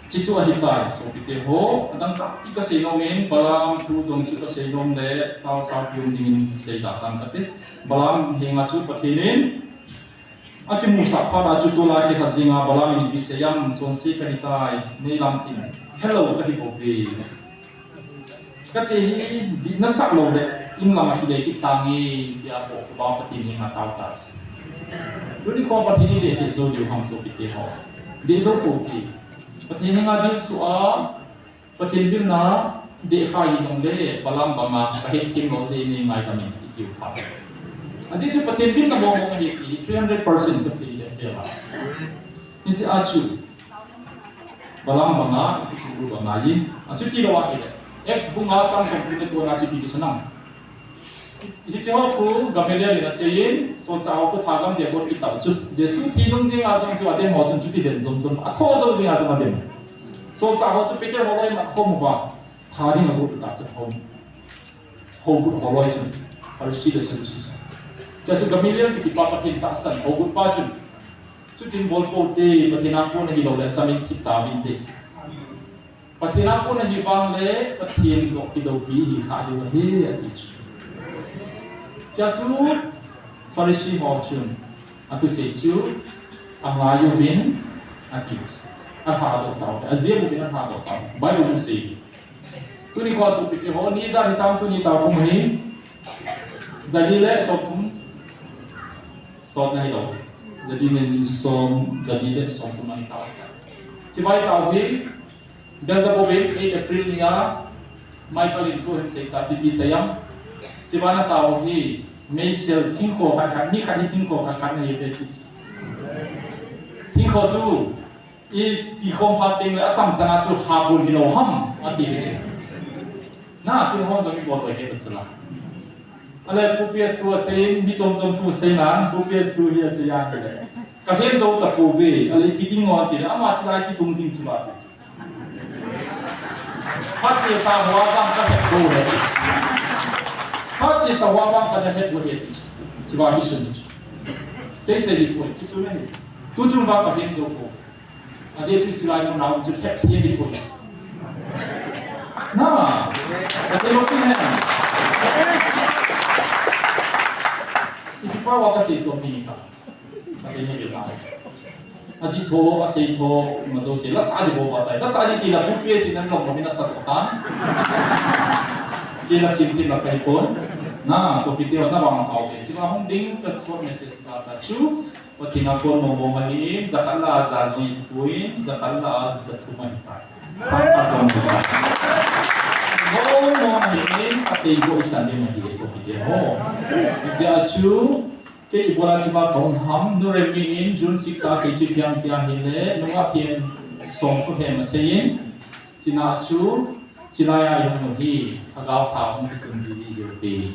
Chuchu ahi tai, sopite ho, adang tampi ka sei nom in, Balaam thu jong chu ka sei nom le, taosappi um dingin sei da tang kate. Balaam henga chu Pathen in akimusah phat a chu tulai hi kha jinga Balaam in ipi sei am, chonse ka hi tai, nei lam tin, hello ka hi bou ve. Ka che hi dih nasah lou le, in lama kile kit tange, tia ho, Pathen henga tao ta chu. Tuni kho Pathen in dih dih jou diu ham sopite ho. Dih jou pou ti. Pathen henga dih suh a, Pathen bilna dih kha hi jong le, Balaam banga, ka het thim lou jeh in ngaidam in i tiu tha. Ajeh chu Pathen bilna mong mong ahi ti, three hundred percent ka sei le, tia la. Hijeh a chu. Balaam banga, i tutu banga in. Achuti lou ahile. Acts bung nga chang som thum le ko na chu ipi ti chu nam. Hiche ho khu Gamaliel in asei in, solchah ho khu thagam dia got kitah chu. Jesu thi nung jing a jong chu adem ho chun chuti den jom jom. Atho jou ding a jong adem. Solchah ho chu Peter ho loi mat khom uva. Tha ding agot u ta chu ho. Houbung ho loi chun. Pharisee le Sadducee chun. Chua chu Gamaliel kiti pa Pathen tahsan houbung pa chun. Chutin bol pou te, Pathen a kon ahi lou le, achamin thip tauvin te. Pathen a kon ahi vang le, Pathen joh kidoupi hi kha diu ahi, ati chu. Chua chu Pharisee ho chun, athusei chu, angai uvin, ati chu. Alhadoh tau, ajep uvin alhadoh tau. Bible in asei. Tuni kho sopite ho, ni ijat hitam tuni tao kum hi. Jali le somthum. Totna hilou. Jali le ni som, jali le somthum ahi tao. Chibai tao hi, Beelzebub in eight April nia, Michael in thu ahin seisa chu ipi sei am. Chibana tao hi, meisel thingkho khat khat, mi khat hi thingkho khat khat na hi ve ti. Thingkho chu, i ti khom phat teng le atam chana chu habul hilou ham, ati hi chu. Na, thil hom jong i bol loi he ta chu la. Ale, Pu P S thu asei, mi chom chom thu asei nan, Pu P S thu hi asei a le. Ka lhem jou ta pouve, ale, ipi ding o ati le, ama chilai kitung jing chu la. Phat chesa hoa vang kahet bou ahi. Phat chesa hoa vang kahet bou ahi. Chuva kisun chu. Kei sei hipoi, kisun ahi. Tuchung vang kahet jou poi. Ajeh chu chulai mun a um chu phat thei hipoi. Na. Ajeh lou chu ahi. Iti pa wa kasei so mi ka. Ka te ni ta. Ajih tho, asei tho, ma jouse, la sa di bou va tai. La sa di ti la bu pe si nan long ma mi na sa to tan. Ti la sim ti la kai pon. Na, sopi te na vang thau te. Si ma hung ding ka short message na sa chu. Pathen a kon mo mo ma hin, jakhat la ja ni puin, jakhat la ja thum ahi tai. Sa pa jong ni ta. Mo mo ma hin, ka te go i san de ma hi sopi te ho. Ja chu, Kei ibola chima kahung ham, Nurem mi in June six a sei chu piang tia hile, nunga pian song fu hem a sei in, china chu, chilai a yong nu hi, agao tha hung kitun ji di hi upi.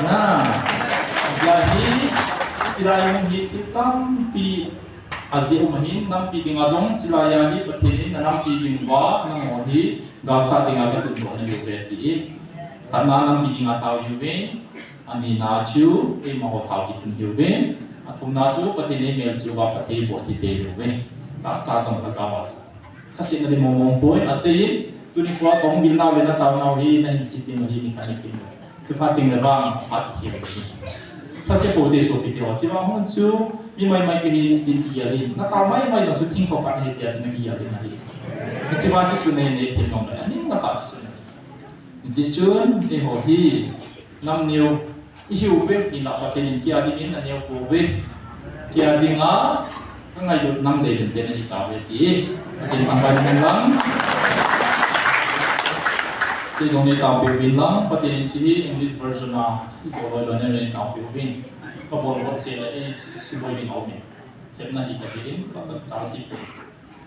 Na, ja hi, chilai yong hi thil tampi, ajeh um ahin, nampi dinga jong, chilai a hi, Pathen in, na nampi ding uva, nangho hi, galsat dinga katun doh na hi upi ti. Khatna nampi dinga tao hi upi. Anina chu, keima ho thao kithun hiu ve. Athumna chu, Pathen in eimel chu, va Pathen in bol thei tei hiu ve. Tahsa jong lhagao a chu. Thase na di mong mong poi, asei in, tuni kho a kahung vil nau le na tao nau hi, na hin sei ding ahi, ni khat ni tin. Chu phat teng le vang, phat hi hiu ve. Thase po te sopi te ho, chi vang hon chu, mi mai mai ke hin tin kigel in. Na tao mai mai jong chu thing kho pat he tia chu na kigel in ahi. Na chi va kisun nei nei thin nong le, ani na tao kisun nei. Hijeh chun, eiho hi, nam neo, i hiu ve, hinla Pathen in kia dingin aneo pouve. Kia dinga, ka ngailut nam deilen ten ahi tauve ti. Pathen thangvah in hen lang. Ti jong nei taopeh uvin lang, Pathen in hiche hi English version a, i jo loi loi nei taopeh uvin. Ka bol bol se le, ei suboi ding aum in. Thepna hi ka hi in, ka ka chal ti.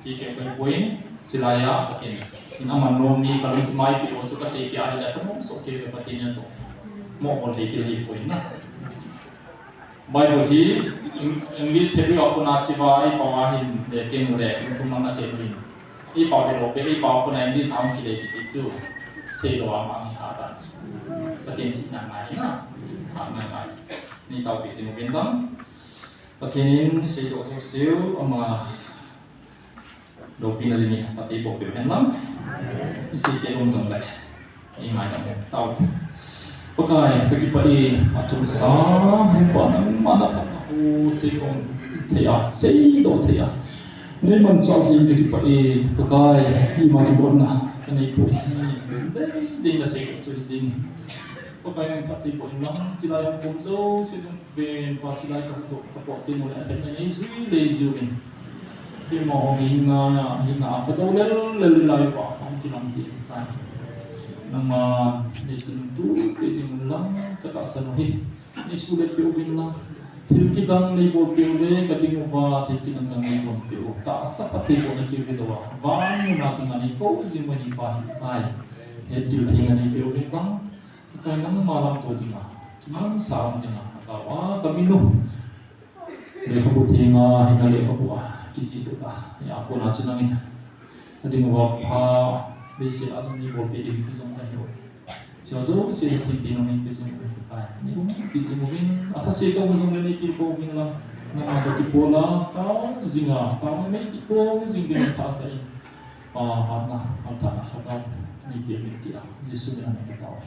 Kei kei kei poi, chilai a, Pathen in aman nom ni ka lungthim a ipi ho chu ka seipeh ahile, ka nom soh kei ve Pathen in toh. Mo bol thei kei hi poi na. Bible hi, Eng-, English Hebrew a kona chiva, eipao a hin, le, teng le, lungthim lang asei uvin. Eipao hilou pi, eipao a kona English a hung kile kiti chu. Seilou a mang hi hatah chu. Pathen chihna ngai na. Hatna ngai. Nei taopeh jing uvin lang. Pathen in seidoh jouseu, ama Loupina dingin, Pathen in eiboh peh hen lang. I seipeh um jongle. I ngaidam u tao. Pakai, ka kipah e, athumsa, hepa nangma na phatna ho, sei khom thei a, seidoh thei a. Nei manchah jeh in ka kipah e, Pakai, ima kibolna, ka nei poi. Dei, dei na seidoh chu hi jing. Pakai nang phatthei boh in lang, chilai a um jouse jong. Ven pa chilai ka huhdoh ka pot teng uleh ahetna in eijui lei jiuvin. Keima hung hinna, hinna ka dou lel lel lai uva, hung kilang jin tai. Nangma, nei chintu peh jing un lang, ka tahsan u hi. Nei suhlet peh uvin lang. Thil kidang nei bol peh u le, ka ding uva, thil kidang dang nei bol peh u. Tahsa phatthei bohna kive lou a. Van muna dinga nei kou jing u ahi pa hi tai. Hetgil theina nei peh uvin lang. Pakai nangma lamto dinga, kimansa um jinga, ka tao a, ka minu. Lekhabu thenga, hina lekhabu a, kijih lut a, hia kona chu nangin. Ka ding uva pha, leiset a jong nei bolpeh ding thu jong ka hiu. Chua jouse hi thil ding nangin pe jing uvin Pakai. Nei umpi jing uvin, athase ka um jongle nei tilkhou uvin lang. Nangma ka kipol a, tao jinga, tao nei tilkhou jing ding tha ka in. Pa hatna, hatna, hatna, nei pe uvin tia. Jesu min a nei ka tao.